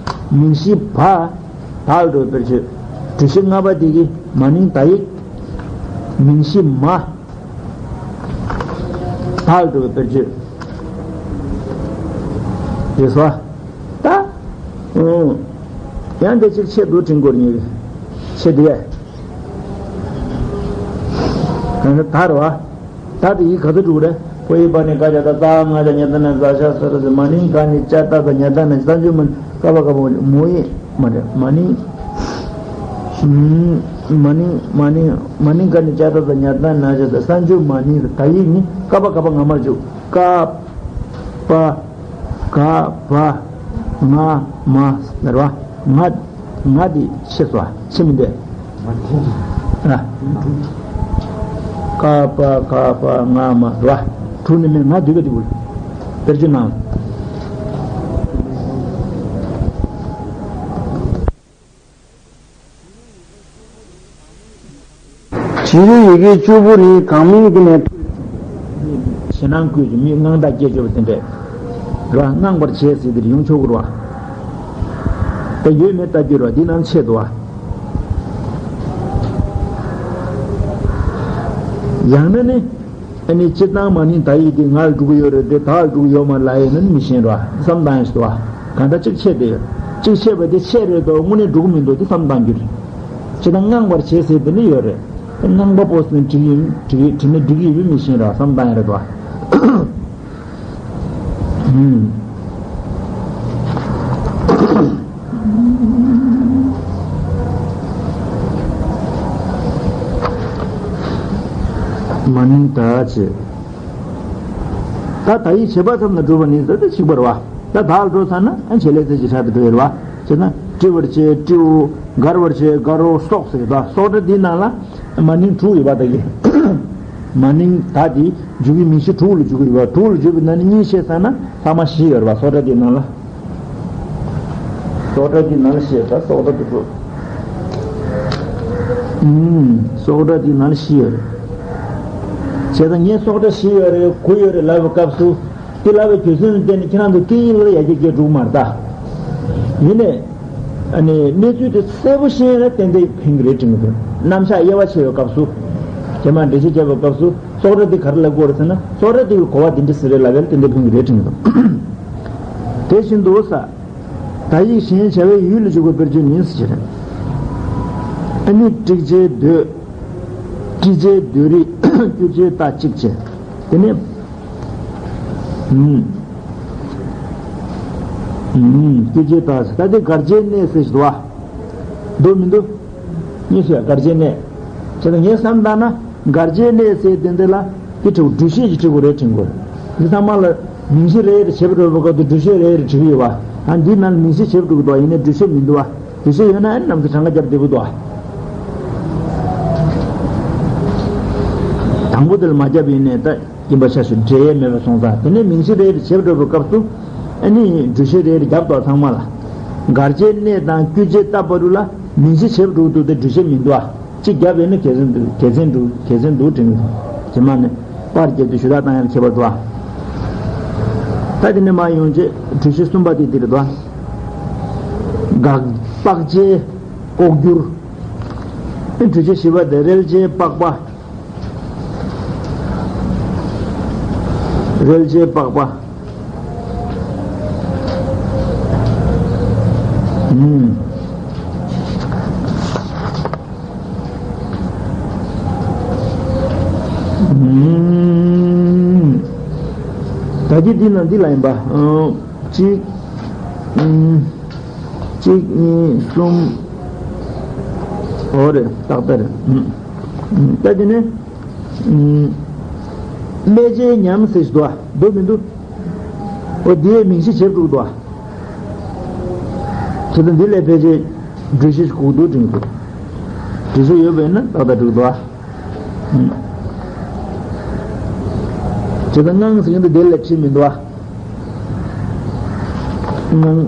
མིང་གཞི་བ་བདག་ལ་འགྲོ་བའི་དཔེར་བརྗོད། འགྲེལ་བཤད་ལྔ་པ་དེ་གི། མ་ནིང་ད་ཡིག་མིང་གཞི་མ། བདག་ལ་འགྲོ་བའི་དཔེར་བརྗོད། རེད་སོ། ད། ཨོ། ཡང་འདི་ཅིག་ཆེད་དུ་དྲན་དགོས་ཉེ་གི། ཆེད་དུ་ཡ། ད་ནི་ད་རེད་བ། ད་དེ་ཡིག་ག་ཚོད་འགྲོ་གི་རེད། ཕོ་ཡིག་པ་ནི་ཀ་ཅ་ད་ཙ་ང་ཅ་ཉ་ད་ན་ཛ་ཤ་ས་ར་ཟི། མ་ནིང་ག་ནི་ཅ་ད་ཙ་ཉ་ད་ན་ས་འཇུ་མ་ནི་ཀ་བ་ག་བ་མོ་ཡི་མ་རེད། མ་ནིང་། མ་ནིང་མ་ནིང་མ་ནིང་ག་ནི་ཅ་ད་ཙ་ཉ་ད་ན་ཅ་ད་ས་འཇུ་མ་ནིང་ད་ཡིག་ནི་ཀ་བ་ག་བ་ང་མར་འཇུག་ཀ་པ་ག་བ་ང་མ་ཟེར་བ། ང་ང་དེ་ཆེ་སོ་ཆེ་མི་འདུག་ཨ། ཀ་པ་ག་བ་ང་མ་ཟེར་བ། དྲུག་ནི་མེད་ང་འདུག་ག་དེ་བུ། དཔེར་བརྗོད་གནང་། བྱིའུ་ཡི་གེ་བཅུ་པོ་ནི་གང་མིང་གི་ནས། ཞེད་སྣང་སྐུལ་གྱི་མིང་དངངས་སྐྲག་སྐྱེ་ཆོག་པ་དེ་འདྲས། ར་དངངས་པར་བྱེད་ཟེར་དེར་ཡོང་ཆོག་གི་ར། ད་ཡོད་མེད་ལྟ་རྒྱུ་ར་འདི་ནང་ཆེད་དུ་བ། ཡང་ན་ནི། ཨ་ནི་སྤྱིར་བཏང་མ་ནིང་ད་ཡིག་དེ་ང་ལ་འགྲོ་གི་ཡོད་རེད་དེ་བདག་ལ་འགྲོ་གི་ཡོད་མ་རེད་ལབ་ཡས་ན་ནི་མི་ཤེས་རོ། བསམ་བཏང་ཡས་སོ། གང་ལྟར་གཅིག་ཆད་དེ་ཡོད། གཅིག་ཆད་པ་དེ་ཆད་རེད་དོ། དངོས་གནས་འགྲོ་གི་མི་འདུག་དེ་བསམ་བཏང་རྒྱུ་རེད། སྤྱིར་བཏང་དངངས་པར་བྱེད་ཟེར་དེ་ནི་ཡོད་རེད། དངངས་པ་སྤོ་ཟེར་ན་འགྲིག་ཡིན་འགྲིག་ཡིན་འགྲིག་ན་འགྲིག་གི་ཡོད་མི་ཤེས་ར་བསམ་བཏང་ཡས་རེད་དོ། ཨུམ། མ་ནིང་ད་བྱེད། ད་ད་ཡིག་བྱེད་པ་ཙམ་ལ་གྲུབ་པ་ནི་ཟེར་ད་གཅིག་པ་རེད་བ། ད་བདག་ལ་འགྲོ་ཚར་ན་ཨ་བྱེད་ལས་ཚད་ཀྱི་ཆ་དེ་འགྲོ་ཡོད་རེད་བ། བྱས་ན་བཀྲི་བར་བྱེད་བཀྲིའོ། དགར་བར་བྱེད་དགར་རོ། སོགས་ཟེར་ད་སོགས་སྒྲ་འདིའི་ནང་ལ་མ་ནིང་དྲུག་ཡོད་པ་ད་གི། མ་ནིང་ད་དེ་འཇུག་གི་མིང་གཞི་དྲུག་ལ་འཇུག་གི་ཡོད་པ། དྲུག་ལ་འཇུག་པའི་ནང་ནས་གཉིས་བཤད་ཚར་ན་ལྷག་མ་བཞི་ཡོད་རེད་བ། སོགས་སྒྲ་འདིའི་ནང་ལ། སོགས་སྒྲ་འདི་ནང་བཤད་ད་སོགས་སྒྲ་འདི་ཚོ། ཨུམ། སོགས་སྒྲ་འདི་ནང་བཤད་ཡོད་རེད། བྱས་ཙང་ངས་སོགས་སྒྲ་བཞི་ཡོད་རེད་དགུ་ཡོད་རེད་ལབ་པའི་སྐབས་སུ། འདི་ལབ་པའི་རྒྱུ་མཚན་ལ་བརྟེན་ནས་ཁྱེད་རང་ཚོ་སྐད་ཡིག་ལ་ཡར་རྒྱས་སྐྱེ་འགྲོ་གི་མ་རེད་ད། ཡིན་ནའི། ཨ་ནི་གནས་ཚུལ་དེ་གསལ་པོ་ཤེས་ཡོད་ན་ཏན་ཏན་ཕན་གྱི་རེད་དྲན་གྱི་འདུག་རྣམ་གཞག་དབྱེ་བ་ཕྱེ་བའི་སྐབས་སུ། རྗེས་མ་འགྲེལ་བཤད་བརྒྱབ་པའི་སྐབས་སུ་སོགས་སྒྲ་འདི་ག་རེ་ལབ་དགོས་རེད་ཟེར་ན་སོགས་སྒྲ་འདི་གི་གོ་བ་འདི་འདྲ་ཟེར་རེད་ལབ་པས་ཏན་ཏན་ཕན་གྱི་རེད་དྲན་གྱི་འདུག་དེ་བཞིན་དུ་ས། ད་ཡིག་གཞན་བྱ་བའི་ཡུལ་ལ་འཇུག་པའི་དཔེར་བརྗོད་ནི་ཟེར་གྱི་རེད། ཨ་ནི་བཀྲི་བྱའི་སྡོད། བཀྲི་བྱའི་སྡོད་རིགས་བསྐྱུར་བྱའི་རྟགས་གཅིག་བྱས། དེ་ནས། ཨུམ། ཨུམ། བསྐྱུར་བྱའི་རྟགས་ཟེར་ད་དེ་དགར་བྱའི་གནས་ཟེར་ཞིག་འདུག་བ། འདུག་མི་འདུག་གཉིས་སུ་ཡང་དགར་བྱའི་གནས། བྱས་ཙང་ངས་བསམ་བཏང་ན་དགར་བྱའི་གནས་ཟེར་དེ་འདི་ལ་དེ་འདྲ་བོ་འགྲུལ་བཤད་ཅིག་བྲིས་དགོས་རེད་དྲན་གྱི་འདུག་འདི་ཚང་མ་ལ་མིང་གཞི་རེ་རེ་བྱེད་པ་འགྲོ་བའི་སྐབས་སུ་འགྲུལ་བཤད་རེ་རེ་བྲིས་ཀྱི་ཡོད་པ། ཨ་འདིའི་ནང་ལ་མིང་གཞི་བྱེད་པ་འགྲོ་གི་འདུག་བ། ཡིན་ནའི་འགྲུལ་བཤད་མི་འདུག་བ། འགྲུལ་བཤད་ཡོད་ན་ཨ་ནི་ནམ་རྒྱུན་གྲངས་ཀ་བརྒྱབ་བསྡད་དགོས་འདུག་བ། དང་པོ་དེ་ལ་མ་བརྒྱབ་ཡིན་ནའི་ད་ཡིན་པ་ཆ་ཞིག་འབྲེལ་ཡས་མེད་པ་སོང་ཙང་དེ་ནས་མིང་གཞི་རེ་རེ་བྱེད་པ་འགྲོ་བའི་སྐབས་སུ་ཨ་ནི་འགྲུལ་བཤད་རེ་རེ་བརྒྱབ་འདུག་བ། ཚང་མ་ལ་དགར་བྱའི་གནས་དང་བསྐྱུར་བྱའི་རྟགས་བར་དུ་ལ་མིང་གཞི་བྱེད་པ་འགྲོ་གི་འདུག་སྟེ་འགྲུལ་བཤད་མི་འདུག་བ། གཅིག་བརྒྱབ་ཡོད་ན་དགེ་མཚན་འདུག་དགེ་མཚན་འདུག་དགེ་མཚན་འདུག་དྲན་གྱི་འདུག་རྗེས་མ་ནས་པར་རྒྱབ་དུས་ཞུ་དག་བཏང་ཡག་ལ་ཁྱད་པར་འདུག་ཨ། ད་དེ་ནས་མར་ཡོང་རྗེས་འགྲུལ་བཤད་གསུམ་པ་དེ་འདི་རེད་དོ། དགག་དཔག་བྱའི་ལྐོག་གྱུར། འགྲུལ་བཤད་བཞི་པ་དེ་རེག་བྱའི་པགས་པ། རེག་བྱའི་པགས་པ། ཨུམ། ཨུམ། ད་གི་འདི་ན་འདི་ལ་ཡིན་པ། ཨུམ། གཅིག་ཨུམ། གཅིག་གཉིས་གསུམ། འོ་རེད་ཏག་ཏག་རེད། ཨུམ། ཨུམ། ད་དེ་ནས། ཨུམ། སྨད་བྱའི་ཉམས་ཟེར་ཞིག་འདུག་ཨ། འདུག་མི་འདུག་འོ་དེའི་མིང་གཞི་བྱེད་འགྲོ་གི་འདུག་ཨ། ཁྱེད་ཚོ་འདི་ལས་ཕལ་ཆེར་འགྲུལ་བཤད་ཞིག་དགོས་འདུག་དྲན་གྱི་འདུག་འགྲུལ་བཤད་ཡོད་པ་ཡིན་ན་ཏག་ཏག་འགྲིག་འདུག་ཨ། ཨུམ། བྱས་ཙང་དངངས་ཟེར་མཁན་དེ་དེ་ལས་ཁྲིད་མི་འདུག་ཨ། དངངས།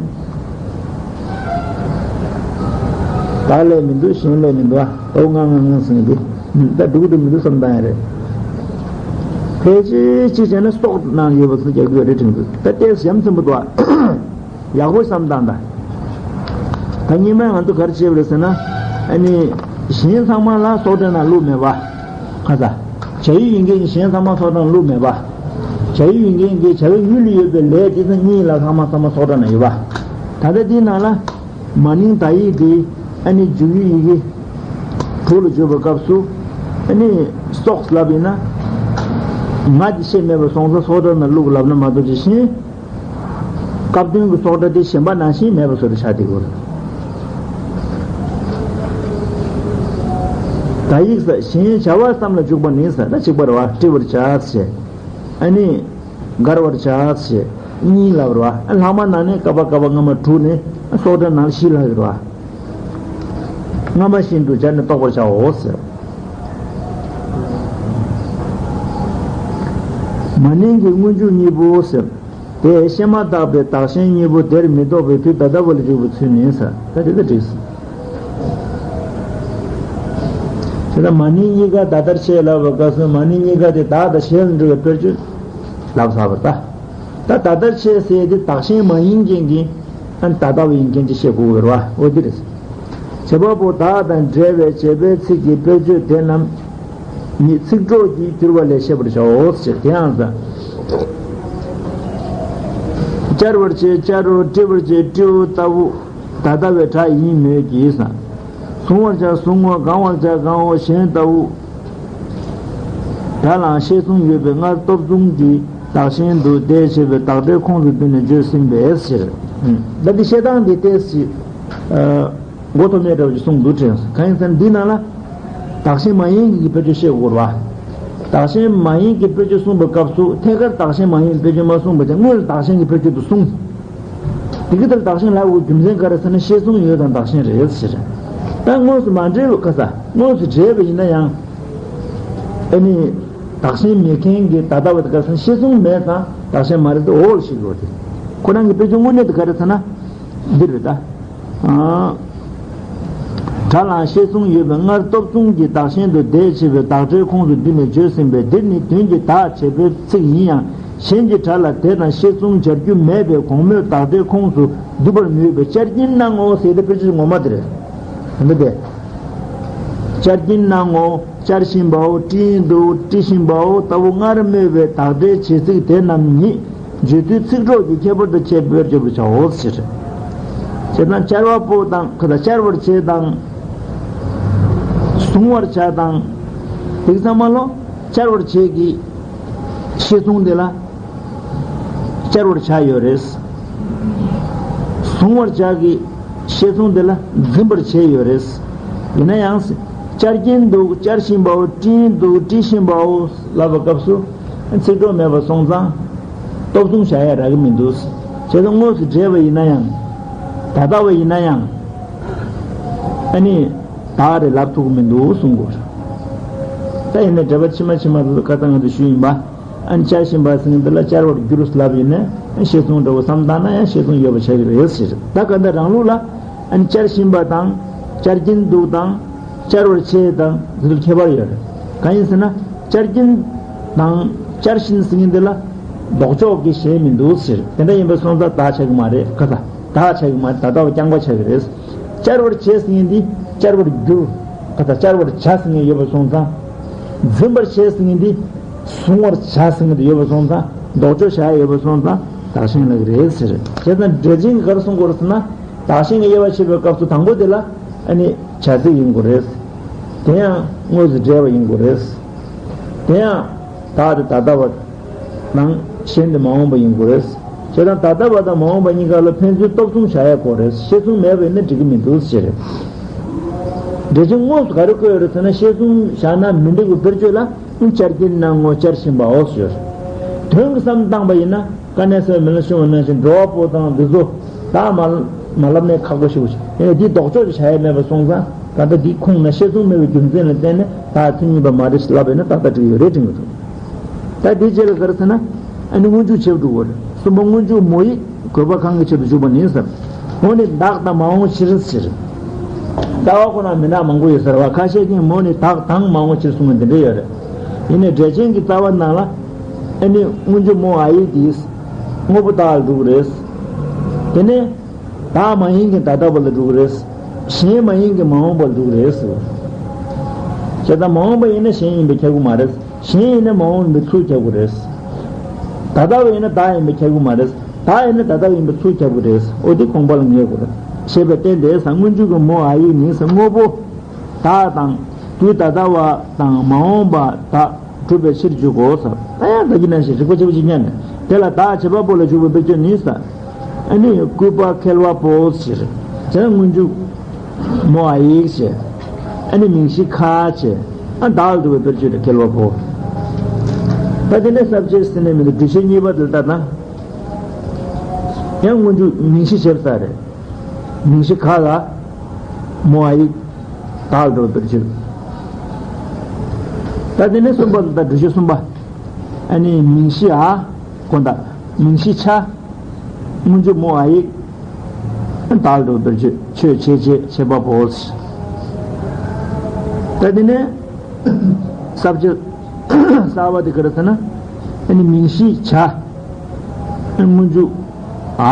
བདག་ལས་མི་འདུག་གཞན་ལས་མི་འདུག་ཨ། ཨོ་དངངས་དངངས་དངངས་ཟེར་མཁན་དེ། ཨུམ། ད་འགྲིག་འགྲིག་མི་འདུག་བསམ་བཏང་ཡ་རེད། ཕལ་ཆེར་གཅིག་བྱས་ན་སོགས་ནང་ཡོད་པ་ཚོ་རྒྱག་རྒྱུ་རེད་དྲན་གྱི་འདུག་ད་ལྟའི་ཞིབ་མཚམས་པོ་འདུག་ཨ། ཡག་པོ་བསམ་བཏང་དང་། ད་སྔོན་མ་ང་ཚོ་ག་རེ་བྱས་པ་རེད་ཟེར་ན། ཨ་ནི། གཞན་ཚང་མ་ལ་སོགས་སྒྲ་ནང་བླུགས་མེད་པ། ཁ་ཚ། བྱ་ཡུལ་ཡིན་མཁན་གྱི་གཞན་ཚང་མ་སོགས་སྒྲ་ནང་བླུགས་མེད་པ། བྱ་ཡུལ་ཡིན་མཁན་གྱི་བྱ་བའི་ཡུལ་ལ་ཡོད་པའི་ལས་དེ་ཚོ་གཉིས་ལ་ཚང་མ་ཚང་མ་སོགས་སྒྲ་ནང་ཡོད་པ། ད་ལྟ་དེའི་ནང་ལ། མ་ནིང་ད་ཡིག་དེ་ཨ་ནི་འཇུག་ཡུལ་ཡི་གེ་དྲུག་ལ་བརྗོད་པའི་སྐབས་སུ་ཨ་ནི་སོགས་ལབ་ཡིན་ན། ང་དེ་ཤེས་མེད་པ་སོང་ཙང་སོགས་སྒྲ་ནང་བླུགས་ལབ་ན་མ་གཏོགས་ཅི་ཤེས། སྐབས་དོན་གྱི་སོགས་སྒྲ་དེ་གཞན་པ་ནང་བཞིན་མེད་པ་བཟོ་འདྲ་ཆགས་བསྡད་ཡོད་རེད། ད་ཡིག་ས་གཞན་བྱ་བ་ཙམ་ལ་འཇུག་པ་ནི་ས་ན་གཅིག་པ་རེད་བ། བཀྲི་བར་བྱ་ཞེས། ཨ་ནི། དགར་བར་བྱ་ཞེས་གཉིས་ལབ་རེད་བ། ཨ་ལྷག་མ་ནང་ནས་ཀ་བ་ཀ་བ་སྔ་མ་དྲུག་ནས་ཨ་སོགས་སྒྲ་ནང་བཞི་ལྷག་ཡོད་རེད་བ། སྔ་མ་བཞིན་དུ་སྦྱར་ནས་རྟོགས་པར་བྱའོ་ཟེར། མ་ནིང་གི་སྔོན་འཇུག་གཉིས་པོ་ཟེར། དེ་བཤད་མ་ཐག་པའི་བདག་གཞན་གཉིས་པོ་དེར་མི་ལྡོག་པའི་དུས་ད་ལྟ་བ་ལ་འཇུག་པའི་ཚུལ་ནི་ཟེར། ད་དེ་ལྟར་བྲིས། དེ་ལ་མ་ནིང་གཉིས་ཀ་ད་ལྟར་ཆད་ལབ་པའི་སྐབས་སུ་མ་ནིང་གཉིས་ཀ་དེ་བདག་དང་གཞན་ལ་འགྲོ་བའི་དཔེར་བརྗོད་ལབ་ཚར་བ་ད། ད་ད་ལྟར་ཆད་ཟེར་དེ་བདག་གཞན་མ་ཡིན་མཁན་གྱི་ཨ་ད་ལྟ་བ་ཡིན་མཁན་གྱི་བཤད་དགོས་པ་རེད་བ། འོ་དེ་རེད། བྱེད་པ་པོ་བདག་དང་འབྲེལ་བའི་བྱེད་པའི་ཚིག་གི་དཔེར་བརྗོད་དེ་རྣམས་ ཉིད་ཚིག་གྲོགས་ཀྱིས་གྱུར་པ་ལས་ཤེས་པར་བྱའོ་ཞེས། དེ་ཡང་ཟེར། བཅར་བར་བྱེད་བཅར་རོ། བཀྲི་བར་བྱེད་བཀྲིའོ་ལྟ་བུ། ད་ལྟ་བའི་སྒྲ་ཡིན་མོད་ཀྱི་ཟེར། གཟུང་བར་བྱ་གཟུང་ངོ་། གང་བར་བྱ་གང་འོ་གཞན་ལྟ་བུ། སྒྲ་ལའང་ཤེས་གཟུང་ཡོད་པའི་སྔར་སྟོབས་གཟུང་གི་བདག་གཞན་དུ་དེ་བྱེད་པའི་བདག་སྒྲའི་ཁོངས་སུ་བསྡུས་ནས་བརྗོད་ཟིན་པའི་ཕྱིར། ད་འདི་བཤད་སྟངས་འདི་ཏོག་ཙམ་མགོ་འཐོམ་ཡས་འདྲ་བ་ཞིག་གསུངས་འདུག་དྲན། གང་ཡིན་ཟེར་ན་འདི་ནང་ལ་བདག་གཞན་མ་ཡིན་གྱི་དཔེར་བརྗོད་བཤད་དགོས་རེད་བ། བདག་གཞན་མ་ཡིན་གྱི་དཔེར་བརྗོད་གསུངས་པའི་སྐབས་སུ་ཐད་ཀར་བདག་གཞན་མ་ཡིན་དཔེར་བརྗོད་མ་གསུངས་པ་བྱས་དངོས་སུ་བདག་གཞན་གྱི་དཔེར་བརྗོད་དུ་གསུངས། དེ་གི་དེར་བདག་གཞན་ལབ་དགོས་རྒྱུ་མཚན་ག་རེ་ཟེར་ན་ཤེས་གཟུང་ཡོད་དང་བདག་གཞན་རེད་ཟེར། ད་དངོས་སུ་མ་འབྲེལ་བའི་ཁ་ས་དངོས་སུ་འབྲེལ་བ་ཡིན་ན་ཡང་། ཨ་ནི། བདག་གཞན་མེད་མཁན་གྱི་ད་ལྟ་བ་དེ་ག་རེ་ཟེར་ན་ཤེས་གཟུང་མེད་ཙང་བདག་གཞན་མ་རེད་དེ་འོ་ལ་ཤེས་དགོས་ཏེ། ཁོ་རང་གི་དཔེ་བརྗོད་དངོས་གནས་དེ་ག་རེ་ཟེར་ན། འདི་རེད་ད། ཨ། སྒྲ་ལའང་ཤེས་གཟུང་ཡོད་པའི་སྔར་སྟོབས་གཟུང་གི་བདག་གཞན་དུ་དེ་བྱེད་པའི་བདག་སྒྲའི་ཁོངས་སུ་བསྡུས་ནས་བརྗོད་ཟིན་པས་འདིར་ནི་དོན་གྱི་བདག་བྱེད་པོའི་ཚིག་ཡིན་ཡང་གཞན་གྱི་སྒྲ་ལ་དེ་དང་ཤེས་གཟུང་སྦྱར་རྒྱུ་མེད་པས་གོང་སྨོས་བདག་སྒྲའི་ཁོངས་སུ་བསྡུ་བར་ནུས་པའི་བཅར་གྱིན་སྣང་ངོ་ཟེར་ཏེ་དཔེར་བརྗོད་ངོ་མ་དེ་རེད། འདི་སྟེ། བཅར་གྱིན་སྣང་ངོ་། བཅར་བཞིན་པའོ། བཀྲིན་འདུག་བཀྲི་བཞིན་པའོ་ལྟ་བུ་སྔར་སྨོས་པའི་བདག་སྒྲའི་བྱེད་ཚིག་དེ་རྣམས་ཉིད་བརྗོད་ཚུལ་ཚིག་གྲོགས་ཀྱི་ཁྱད་པར་དུ་ཕྱེ་བར་བརྗོད་པར་བྱའོ་ཟེར། བྱས་ཙང་བཅར་བ་པོ་དང་ཁ་ད་བཅར་བར་བྱེད་དང་། གཟུང་བར་བྱ་དང་། དེ་ཚང་མ་ལོ་བཅར་བར་བྱེད་ཀྱི་ཤེས་གཟུང་དེ་ལ། བཅར་བར་བྱ་ཡོད་རེད། གཟུང་བར་བྱ་གི་ཤེས་གཟུང་དེ་ལ་འཛིན་པར་བྱས་ཡོད་རེད། ཡིན་ན་ཡང་། བཅར་གྱིན་འདུག་བཅར་བཞིན་པའོ། བཀྲིན་འདུག་བཀྲི་བཞིན་པའོ་ལབ་པའི་སྐབས་སུ། ཚིག་གྲོགས་མེད་པ་སོང་ཙང་། སྟོབས་གཟུང་བྱ་ཡ་རག་གི་མི་འདུག་བྱས་ཙང་དངོས་སུ་འབྲེལ་བ་ཡིན་ན་ཡང་། ད་ལྟ་བ་ཡིན་ན་ཡང་། ཨ་ནི། བདག་རེད་ལབ་ཐུབ་ཀྱི་མི་འདུག་གསུང་དགོས། ད་ཡིན་ན་འགྲེལ་པ་ཕྱི་མ་ཕྱི་མ་དེ་ཚོ་ཁ་སང་ང་ཚོ་ཞུས་ཡིན་པ། ཨ་ནི་བཅར་བཞིན་པ་ཟེར་མཁན་འདི་ལ་བཅར་བར་འགྱུར་ལབ་ཡིན་ན་ཨ་ནི་ཤེས་གཟུང་འདྲ་བོ་བསམ་བཏང་ན་ཡང་ཤེས་གཟུང་ཡོད་པ་ཆགས་ཀྱི་རེད་ཟེར། ད་ག་འདྲ་རང་ལུགས་ལ་ཨ་ནི་བཅར་བཞིན་པ་དང་བཅར་གྱིན་འདུག་དང་བཅར་བར་བྱེད་དང་འདི་ཚོར་ཁྱད་པར་ཡོད་རེད། གང་ཡིན་ཟེར་ན་བཅར་གྱིན་དང་བཅར་བཞིན་ཟེར་མཁན་འདི་ལ་ལྡོག་ཕྱོགས་ཀྱི་གཞན་མི་འདུག་ཟེར། དེ་འདྲ་ཡིན་པ་སོང་ཙང་བདག་ཆགས་ཀྱི་མ་རེད་ཁ་ད། བདག་ཆགས་ཀྱི་མ་རེད། ད་ལྟ་བ་རྐྱང་པ་ཆགས་ཀྱི་རེད། བཅར་བར་བྱེད་ཟེར་མཁན་འདི་བཅར་བར་འགྱུར། ཁ་ད་བཅར་བར་བྱ་ཟེར་མཁན་ཡོད་པ་སོང་ཙང་། འཛིན་པར་བྱེད་ཟེར་མཁན་འདི་གཟུང་བར་བྱ་ཟེར་མཁན་འདི་ཡོད་པ་སོང་ཙང་ལྡོག་ཕྱོགས་བྱ་ཡོད་པ་སོང་ཙང་བདག་གཞན་ལབ་ཀྱི་རེད་ཟེར། བྱས་ཙང་འགྲེལ་ཆེན་གྱིས་ག་རེ་གསུང་གི་ཡོད་རེད་ཟེར་ན། བདག་གཞན་གྱི་དབྱེ་བ་ཕྱེ་བའི་སྐབས་སུ་དང་པོ་དེ་ལ་ཨ་ནི་བྱ་ཚིག་ཡིན་དགོས་རེད། དེ་ཡང་དངོས་སུ་འབྲེལ་བ་ཡིན་དགོས་རེད། དེ་ཡང་བདག་དེ་ད་ལྟ་བ། ནང་གཞན་དེ་མ་འོངས་པ་ཡིན་དགོས་རེད། བྱས་ཙང་ད་ལྟ་བ་དང་མ་འོངས་པ་གཉིས་ཀ་ལ་ཕན་ཚུན་སྟོབས་གཟུང་བྱ་ཡ་དགོས་རེད། ཤེས་གཟུང་མེད་པ་ཡིན་ན་འགྲིག་གི་མི་འདུག་ཟེར། འགྲེལ་ཆེན་དངོས་སུ་ག་རེ་བཀོད་ཡོད་རེད་ཟེར་ན་ཤེས་གཟུང་བཞག་ན་མི་འགྲིག་པའི་དཔེར་བརྗོད་ལ་བཅར་གྱིན་སྣང་ངོ་། བཅར་བཞིན་པའོ་ཟེར། དོན་གྱི་བསམ་བཏང་པ་ཡིན་ན་དཀའ་གནད་གསལ་བའི་མེ་ལོང་གཞུང་བ་ནང་བཞིན་འགྲོ་བ་པོ་དང་འདི་ཚོ་བདག་མ་མ་ལབ་ནས་ཁག་པོ་ཞིག་ཡིན་ན་འདི་ལྡོག་ཕྱོགས་ཀྱི་བྱ་ཡ་མེད་པ་སོང་ཙང་ད་ལྟ་འདིའི་ཁུངས་ན་ཤེས་གཟུང་མེད་པའི་རྒྱུ་མཚན་ལ་བརྟེན་ནས་བདག་མཚན་ཉིད་པ་མ་རེད་ལབ་པ་ཡིན་ན་ཏག་ཏག་འགྲིག་ཡོད་རེད་དྲན་གྱི་འདུག་ད་དེའི་རྗེས་ལ་ག་རེ་ཟེར་ན། ཨ་ནི་སྔོན་འཇུག་བྱེད་པ་འགྲོ་དགོས་རེད། གསུམ་པ་སྔོན་འཇུག་མོ་ཡིག་དགོས་པ་གང་གི་ཆེད་དུ་འཇུག་པ་ནི་ཟེར། མོ་ནི་བདག་དང་མ་འོངས་ཕྱིར་ཟེར། ལྟ་བ་ཁོ་ན་མི་འདྲ་མང་པོ་ཡོད་ཟེར་བ། ཁ་ཤས་ཀྱིས་མོ་ནི་བདག་དང་མ་འོངས་ཕྱིར་གསུངས་པ་འདི་འདྲ་ཡོད་རེད། ཡིན་ནའི་འགྲེལ་ཆེན་གྱི་རྩ་བ་ནང་ལ། ཨ་ནི་སྔོན་འཇུག་མོ་འ་ཡིག་དེས་དངོས་པོ་བདག་ལ་འགྲོ་གི་རེད། དེ་ནས་བདག་མ་ཡིན་གྱི་ད་ལྟ་བ་ལ་འགྲོ་གི་རེད། གཞན་མ་ཡིན་གྱི་མ་འོངས་པ་ལ་འགྲོ་གི་རེད་ཟེར། བྱས་ཙང་མ་འོངས་པ་ཡིན་ན་གཞན་ཡིན་པས་ཁྱབ་ཀྱི་མ་རེད། གཞན་ཡིན་ན་མ་འོངས་པའི་ཚུལ་ཁྱབ་དགོས་རེད། ད་ལྟ་བ་ཡིན་ན་བདག་ཡིན་པས་ཁྱབ་ཀྱི་མ་རེད། བདག་ཡིན་ན་ད་ལྟ་བ་ཡིན་པའི་ཚུལ་ཁྱབ་དགོས་རེད། འོ་དེ་དགོངས་པ་ལ་ངེས་དགོས་རེད། ཞེས་པའི་རྟེན་དེ་ས་སྔོན་འཇུག་གི་མོ་འ་ཡིག་ནི་ས་དངོས་པོ། བདག་དང་། དུས་ད་ལྟ་བ་དང་མ་འོངས་པ་དག་སྒྲུབ་པའི་ཕྱིར་འཇུག་གོ་ཟེར། ད་ཡང་ད་གིན་ནང་བཞིན་རིགས་པ་ཆེ་བ་ཅིག་སྙམ་ནས་དེ་ལ་བདག་བྱེད་པ་པོ་ལ་འཇུག་པའི་དཔེར་བརྗོད་ནི་ཟེར། ཨ་ནི་སྐུད་པ་འཁེལ་བ་པོ་ཟེར། དེ་ལ་སྔོན་འཇུག་མོ་འ་ཡིག་བྱས། ཨ་ནི་མིང་གཞི་ཁ་བྱས། ཨ་བདག་ལ་འདུ་བའི་དཔེར་བརྗོད་དེ་འཁེལ་བ་པོ། ད་དེ་ནས་ས་བཅད་ཟེར་ནས་མི་འདུག་སྒྲུབ་བྱེད་གཉིས་པ་དེ་ལ་ལྟ་ན། ཡང་སྔོན་འཇུག་མིང་གཞི་བྱས་པ་རེད། མིང་གཞི་ག་ལ། མོ་འ་ཡིག་བདག་ལ་འདུ་བའི་དཔེར་བརྗོད། ད་དེ་ནས་གསུམ་པ་ལ་ད་སྒྲུབ་བྱེད་གསུམ་པ། ཨ་ནི་མིང་གཞི་འ། དགོངས་དག་མིང་གཞི་ཆ། སྔོན་འཇུག་མོ་འ་ཡིག་བདག་ལ་འདུ་བའི་དཔེར་བརྗོད། ཆོས་བྱེད་བྱེད་བྱེད་པ་པོ། ད་དེ་ནས་ས་བཅད་གསར་པ་དེ་ག་རེ་ཟེར་ན། ཨ་ནི་མིང་གཞི་བྱ། སྔོན་འཇུག་འ།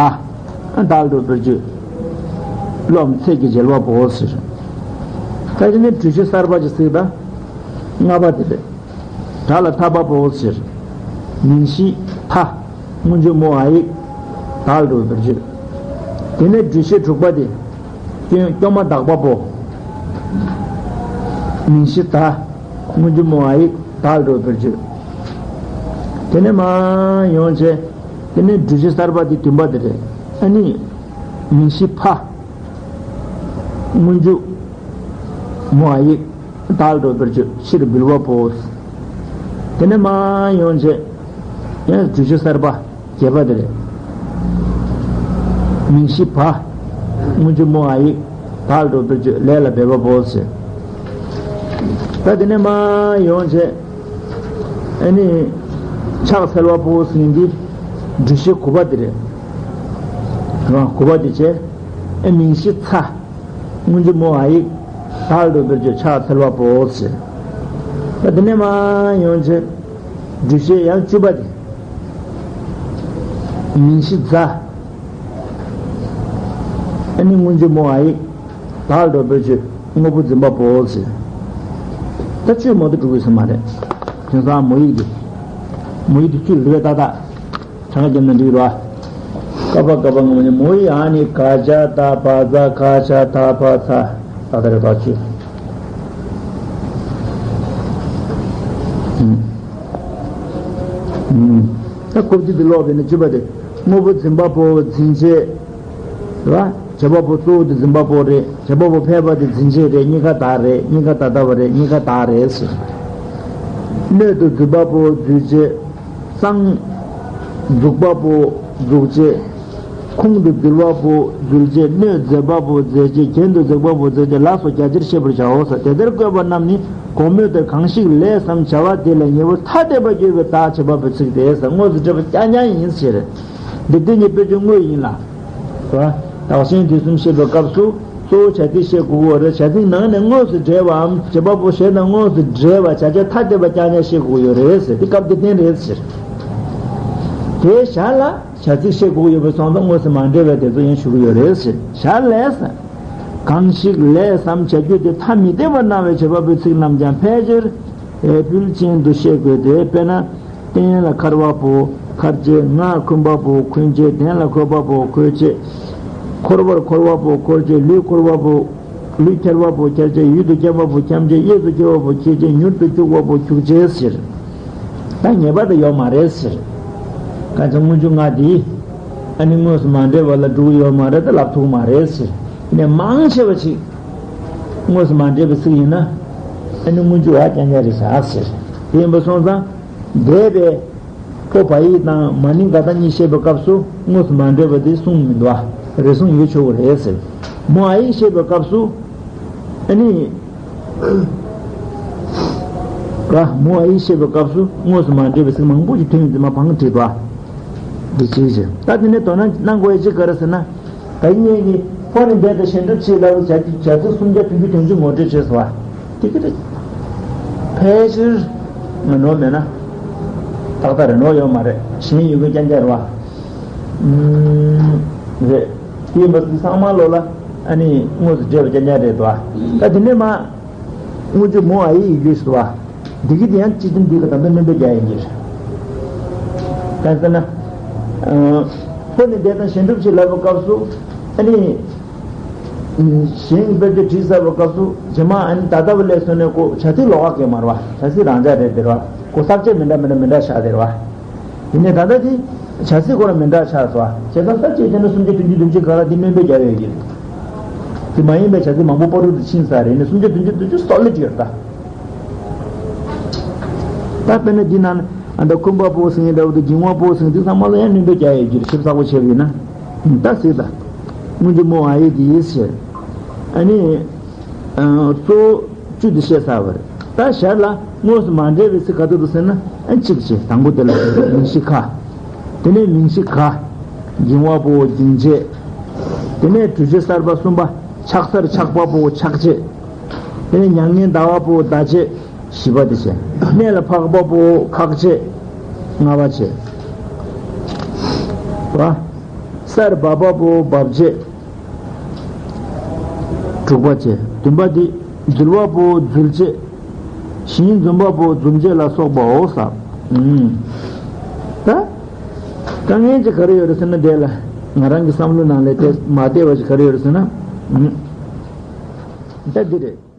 བདག་ལ་འདུ་བའི་དཔེར་བརྗོད། སློབ་ཚད་ཀྱི་འཇལ་བ་པོ་ཟེར། ད་དེ་ནས་སྒྲུབ་བྱེད་གསར་པ་ཅིག་གཟིགས་དང་། ལྔ་པ་དེ་རེད། བྱ་ལ་ཐ་པ་པོ་ཟེར། མིང་གཞི་ཐ། སྔོན་འཇུག་མོ་འ་ཡིག་དག་ལ་འགྲོ་བའི་བེར་གཅོད། དེ་ནས་འགྲུལ་བྱེད་དྲུག་པ་དེ། སྐྱོན་སྐྱོན་མ་དག་པ་པོ། མིང་གཞི་ད། སྔོན་འཇུག་མོ་འ་ཡིག་དག་ལ་འགྲོ་བའི་བེར་གཅོད། དེ་ནས་མར་ཡོང་བྱས། དེ་ནས་འགྲུལ་བྱེད་གསར་པ་དེ་བདུན་པ་དེ་རེད། ཨ་ནི། མིང་གཞི་ཕ། སྔོན་འཇུག་མོ་འ་ཡིག་དག་ལ་འགྲོ་བའི་བེར་གཅོད། ཕྱིར་འབུལ་བ་པོ། དེ་ནས་མར་ཡོང་བྱས། ཡང་འགྲུལ་བྱེད་གསར་པ་བརྒྱད་པ་དེ་རེད། མིང་གཞི་བ། སྔོན་འཇུག་མོ་འ་ཡིག་དག་ལ་འགྲོ་བའི་བེར་གཅོད། ལས་ལ་འབད་པ་པོ་ཟེར། ད་དེ་ནས་མར་ཡོང་བྱས། ཨ་ནི། ཕྱག་འཚལ་བ་པོ་ཟེར་མཁན་འདི། འགྲུལ་བྱེད་དགུ་པ་དེ་རེད། དགུ་པ་དེ་བྱས། ཨ་མིང་གཞི་ཚ། སྔོན་འཇུག་མོ་འ་ཡིག་དག་ལ་འགྲོ་བའི་བེར་གཅོད། ཕྱག་འཚལ་བ་པོ་ཟེར། ད་དེ་ནས་མར་ཡོང་བྱས། འགྲུལ་བྱེད་ཡང་བཅུ་པ་དེ། མིང་གཞི་ཛ། ཨ་ནི་སྔོན་འཇུག་མོ་འ་ཡིག་དག་ལ་འགྲོ་བའི་བེར་གཅོད། དངོས་པོ་འཛིན་པ་པོ་ཟེར། ད་བཅུ་མ་གཏོགས་འགྲོ་གི་ཡོད་ས་མ་རེད། དེང་སང་མོ་ཡིག་དེ། མོ་ཡིག་དེ་བཅུ་རེད་པས་ཏག་ཏག་གྲངས་ཀ་བརྒྱབ་ན་འགྲིག་རོ། ཀ་པ་ཀ་པ་ང་མ་ནི་མོ་ཡི་ཨ་ནི་ག་ཇ་ད་བ་ཛ་ག་ཤ་ད་བ་ཚ། ད་ད་རེ་བ་ཆུ། ད་རྐུབ་སྟེགས་འདི་ཀློག་པས་ན་བཅུ་པ་དེ། དངོས་པོ་འཛིན་པ་པོ་འཛིན་བྱེད། རེད་བ། བྱེད་པ་པོ་གཙོ་བོ་དེ་འཛིན་པ་པོ་རེད། བྱེད་པ་པོ་ཕལ་པ་དེ་འཛིན་བྱེད་རེད། གཉིས་ཀ་བདག་རེད། གཉིས་ཀ་ད་ལྟ་བ་རེད། གཉིས་ཀ་བདག་རེད་ཟེར། སྣོད་དུ་འཛུད་པ་པོ་འཛུད་བྱེད། གསང་། འཛུགས་པ་པོ་འཛུགས་བྱེད། ཁུངས་དུ་འཛུལ་བ་པོ་འཛུལ་བྱེད། སྣོད་འཛེག་པ་པོ་འཛེག་བྱེད། གྱེན་དུ་འཛེག་པ་པོ་འཛེག་བྱེད་ལ་སོགས་རྒྱ་ཆེར་ཤེས་པར་བྱའོ་ཟེར། དེ་ལྟར་བཀོད་པ་རྣམས་ནི་གོང་སྨོས་ལྟར་གང་ཞིག་ལས་སམ་བྱ་བ་དེ་ལ་ཉེ་བར་ཐ་དད་པར་གྱུར་པའི་བདག་བྱེད་པ་པོའི་ཚིག་སྟེ་ཟེར། དངོས་སུ་འབྲེལ་བ་རྐྱང་རྐྱང་ཡིན་ཟེར། འདི་དེ་ཉིད་དཔེ་བརྗོད་དངོས་ཡིན་ལ། རེད་བ། བདག་གཞན་དུས་གསུམ་བཤད་པའི་སྐབས་སུ། གཙོ་བོ་བྱ་ཚིག་བཤད་དགོས་ཀྱི་ཡོད་རེད། བྱ་ཚིག་ནང་ནས་དངོས་སུ་འབྲེལ་བའམ་བྱེད་པ་པོ་གཞན་དང་དངོས་སུ་འབྲེལ་བ་བྱ་བྱེད་ཐ་དད་པ་རྐྱང་རྐྱང་བཤད་དགོས་ཀྱི་ཡོད་རེད་ཟེར། འདི་སྐབས་འདིར་བསྟན་རེད་ཟེར། དེའི་ཞར་ལ་བྱ་ཚིག་བཤད་དགོས་ཀྱི་ཡོད་པའི་སོང་ཙང་དངོས་སུ་མ་འབྲེལ་བའི་དེ་ཚོ་ཡང་ཞུ་གི་ཡོད་རེད་ཟེར། ཞར་ལས། གང་ཞིག་ལས་སམ་བྱ་རྒྱུ་དེ་ཐ་མི་དད་པར་སྣང་བའི་བྱེད་པ་པོའི་ཚིག་རྣམས་ཀྱང་ཕལ་ཆེར་འབད་འཕུལ་ཅན་དུ་བཤད་དགོས་ཏེ། དཔེར་ན། རྟེན་ལ་འཁར་བ་པོ་འཁར་བྱེད། སྔར་འཁོན་པ་པོ་འཁོན་བྱེད། གདན་ལ་འཁོད་པ་པོ་འཁོད་བྱེད། འཁོར་བར་འཁོར་བ་པོ་འཁོར་བྱེད། ལུས་འཁོར་བ་པོ་ལུས་འཁྱེར་བ་པོ་འཁྱེར་བྱེད། ཡུལ་དུ་འཁྱམས་པ་པོ་འཁྱམས་བྱེད། གཡས་སུ་འཁྱེར་བ་པོ་འཁྱེར་བྱེད། མྱུར་དུ་སྐྱུག་པ་པོ་སྐྱུག་བྱེད་ཟེར། ད་ངེས་པར་དུ་ཡོད་མ་རེད་ཟེར། གང་ཅི་སྔོན་འཇུག་ལྔ་འདི། ཨ་ནི་དངོས་སུ་མ་འབྲེལ་བ་ལ་འགྲོ་གི་ཡོད་མ་རེད། ད་ལབ་ཐུབ་མ་རེད་ཟེར། ནས་མང་ཆེ་བ་ཞིག་དངོས་སུ་མ་འབྲེལ་བའི་ཚིག་ཡིན་ན། ཨ་ནི་སྔོན་འཇུག་འ་རྐྱང་རྐྱང་རེད་ཤག་ཟེར། དེ་ཡིན་པ་སོང་ཙང་། འདས་པའི་ཕོ་བ་ཡིག་དང་མ་ནིང་ག་ད་གཉིས་བཤད་པའི་སྐབས་སུ་དངོས་སུ་མ་འབྲེལ་བ་དེ་གསུངས་མི་འདུག་ཨ། རེ་ཟུང་ཡོད་ཆོག་གི་རེད་ཟེར། མོ་འ་ཡིག་བཤད་པའི་སྐབས་སུ། ཨ་ནི། ར་མོ་འ་ཡིག་བཤད་པའི་སྐབས་སུ་དངོས་སུ་མ་འབྲེལ་བའི་ཚིག་མང་པོ་ཞིག་ཐོན་ཡོང་དུས་མ་བང་བྲིས་པ། འདི་གཅིག་བྱས། ད་དེ་ནས་དོ་སྣང་གནང་དགོས་ཡ་གཅིག་ག་རེ་ཟེར་ན། ད་ངེད་ཀྱིས་ཕོ་ནི་འདས་དང་གཞན་སྒྲུབ་བྱེད་ལ་བྱ་བྱ་ཚིག་སུམ་བརྒྱ་བདུན་ཅུ་དོན་གཅིག་ངོ་སྤྲོད་བྱས་སོ། དེ་ག་རེད། ཕལ་ཆེར་ང་ནོར་མེད་ན། ཏག་ཏག་རེད། ནོར་ཡོད་མ་རེད། གཞན་ཡོད་མཁན་རྐྱང་རྐྱང་རེད་བ། ཨུམ། རེད། དེ་ཡིན་པ་ཚང་མ་ལོ་ལ་ཨ་ནི་དངོས་སུ་འབྲེལ་བ་རྐྱང་རྐྱང་རེད་དོ། ད་དེ་ནས་མ། སྔོན་འཇུག་མོ་འ་ཡིག་ཡོད་ཟེར་བ། འདི་གི་དེ་ཡང་སྤྱི་དོན་འདི་ག་ད་ལྟ་སྣོན་པ་རྒྱག་ཡིན་གྱི་རེད། གང་ཟེར་ན། ཨ། ཕོ་ནི་འདས་དང་གཞན་སྒྲུབ་བྱེད་ལབ་པའི་སྐབས་སུ། ཨ་ནི། གཞན་གྱི་དཔེར་བརྗོད་བྲིས་ཚར་བའི་སྐབས་སུ་རྗེས་མ་ཨ་ནི་ད་ལྟ་བ་ལས་སོང་ནས་ཀོ་བྱ་ཚིག་ལོགས་ཀ་གས་མ་རེད་བ། བྱ་ཚིག་རང་འཇགས་རེད་དེ་རེད་བ། ཀོ་ས་བཅད་མི་འདྲ་མི་འདྲ་མི་འདྲ་བཞག་དེ་རེད་བ། དེ་ནས་ད་ལྟ་དེ་བྱ་ཚིག་ཁོ་རང་མི་འདྲ་ཆགས་སོང་། བྱས་ཙང་ས་བཅད་དེ་ནི་སུམ་བརྒྱ་བདུན་ཅུ་དོན་གཅིག་ག་ལ་འདི་སྣོན་པ་རྒྱག་ཡོད་ཀྱི་རེད། དེ་མ་ཡིན་པའི་བྱ་ཚིག་མང་པོ་བར་དུ་དུ་ཕྱིན་ཚར་རེད། ནི་སུམ་བརྒྱ་བདུན་ཅུ་དོན་གཅིག་སོ་ལིཌ་ཡོད་ད། ད་དཔེར་ན་འདི་ནང་ཨ་ད་འཁོན་པ་པོ་ཟེར་མཁན་འདྲ་བོ་དང་འགྱིང་བ་པོ་ཟེར་མཁན་འདི་ཚང་མ་ལ་ཡང་སྣོན་པ་རྒྱག་ཡོད་ཀྱི་རེད། ཞིབ་ཚགས་པོ་བྱས་པ་ཡིན་ན། ད་གཟིགས་ད། སྔོན་འཇུག་མོ་འ་ཡིག་དེ་ཡིས་ཟེར། ཨ་ནི། གཙོ་བོ་བཅུ་དེ་བཤད་ཚར་བ་རེད། ད་ཞར་ལ་དངོས་སུ་མ་འབྲེལ་བའི་ཚིག་ག་ཚོད་འདུག་ཟེར་ན། ཨ་གཅིག་བྱས། དང་པོ་དེ་ལ་མིང་གཞི་ཁ། དེ་ནས་མིང་གཞི་ག་འགྱིང་བ་པོ་འགྱིང་བྱེད། དེ་ནས་གྲུབ་ཆ་གསར་པ་གསུམ་པ་ཕྱག་འཚལ་ཕྱག་པ་པོ་ཕྱག་བྱེད། དེ་ནས་མྱ་ངན་འདའ་བ་པོ་འདའ་བྱེད། བཞི་པ་དེ་བྱས། གནས་ལ་འཕགས་པ་པོ་འཕགས་བྱེད། ལྔ་པ་བྱས། བ། སརྦ་པ་པོ་འབབ་བྱེད། དྲུག་པ་བྱས། བདུན་པ་འདི་འཛུལ་བ་པོ་འཛུལ་བྱེད། ཞིང་འཛུམ་པ་པོ་འཛུམ་བྱེད་ལ་སོགས་པའོ་ཟེར། ཨུམ། ད། དཀའ་ངལ་ཅིག་ག་རེ་ཡོད་རེད་ཟེར་ན་དེ་ལ། ང་རང་གི་བསམ་བློ་ནང་ལ་དེ་མ་བདེ་བ་ཞིག་ག་རེ་ཡོད་རེད་ཟེར་ན། ཨུམ། ད་འདི་རེད།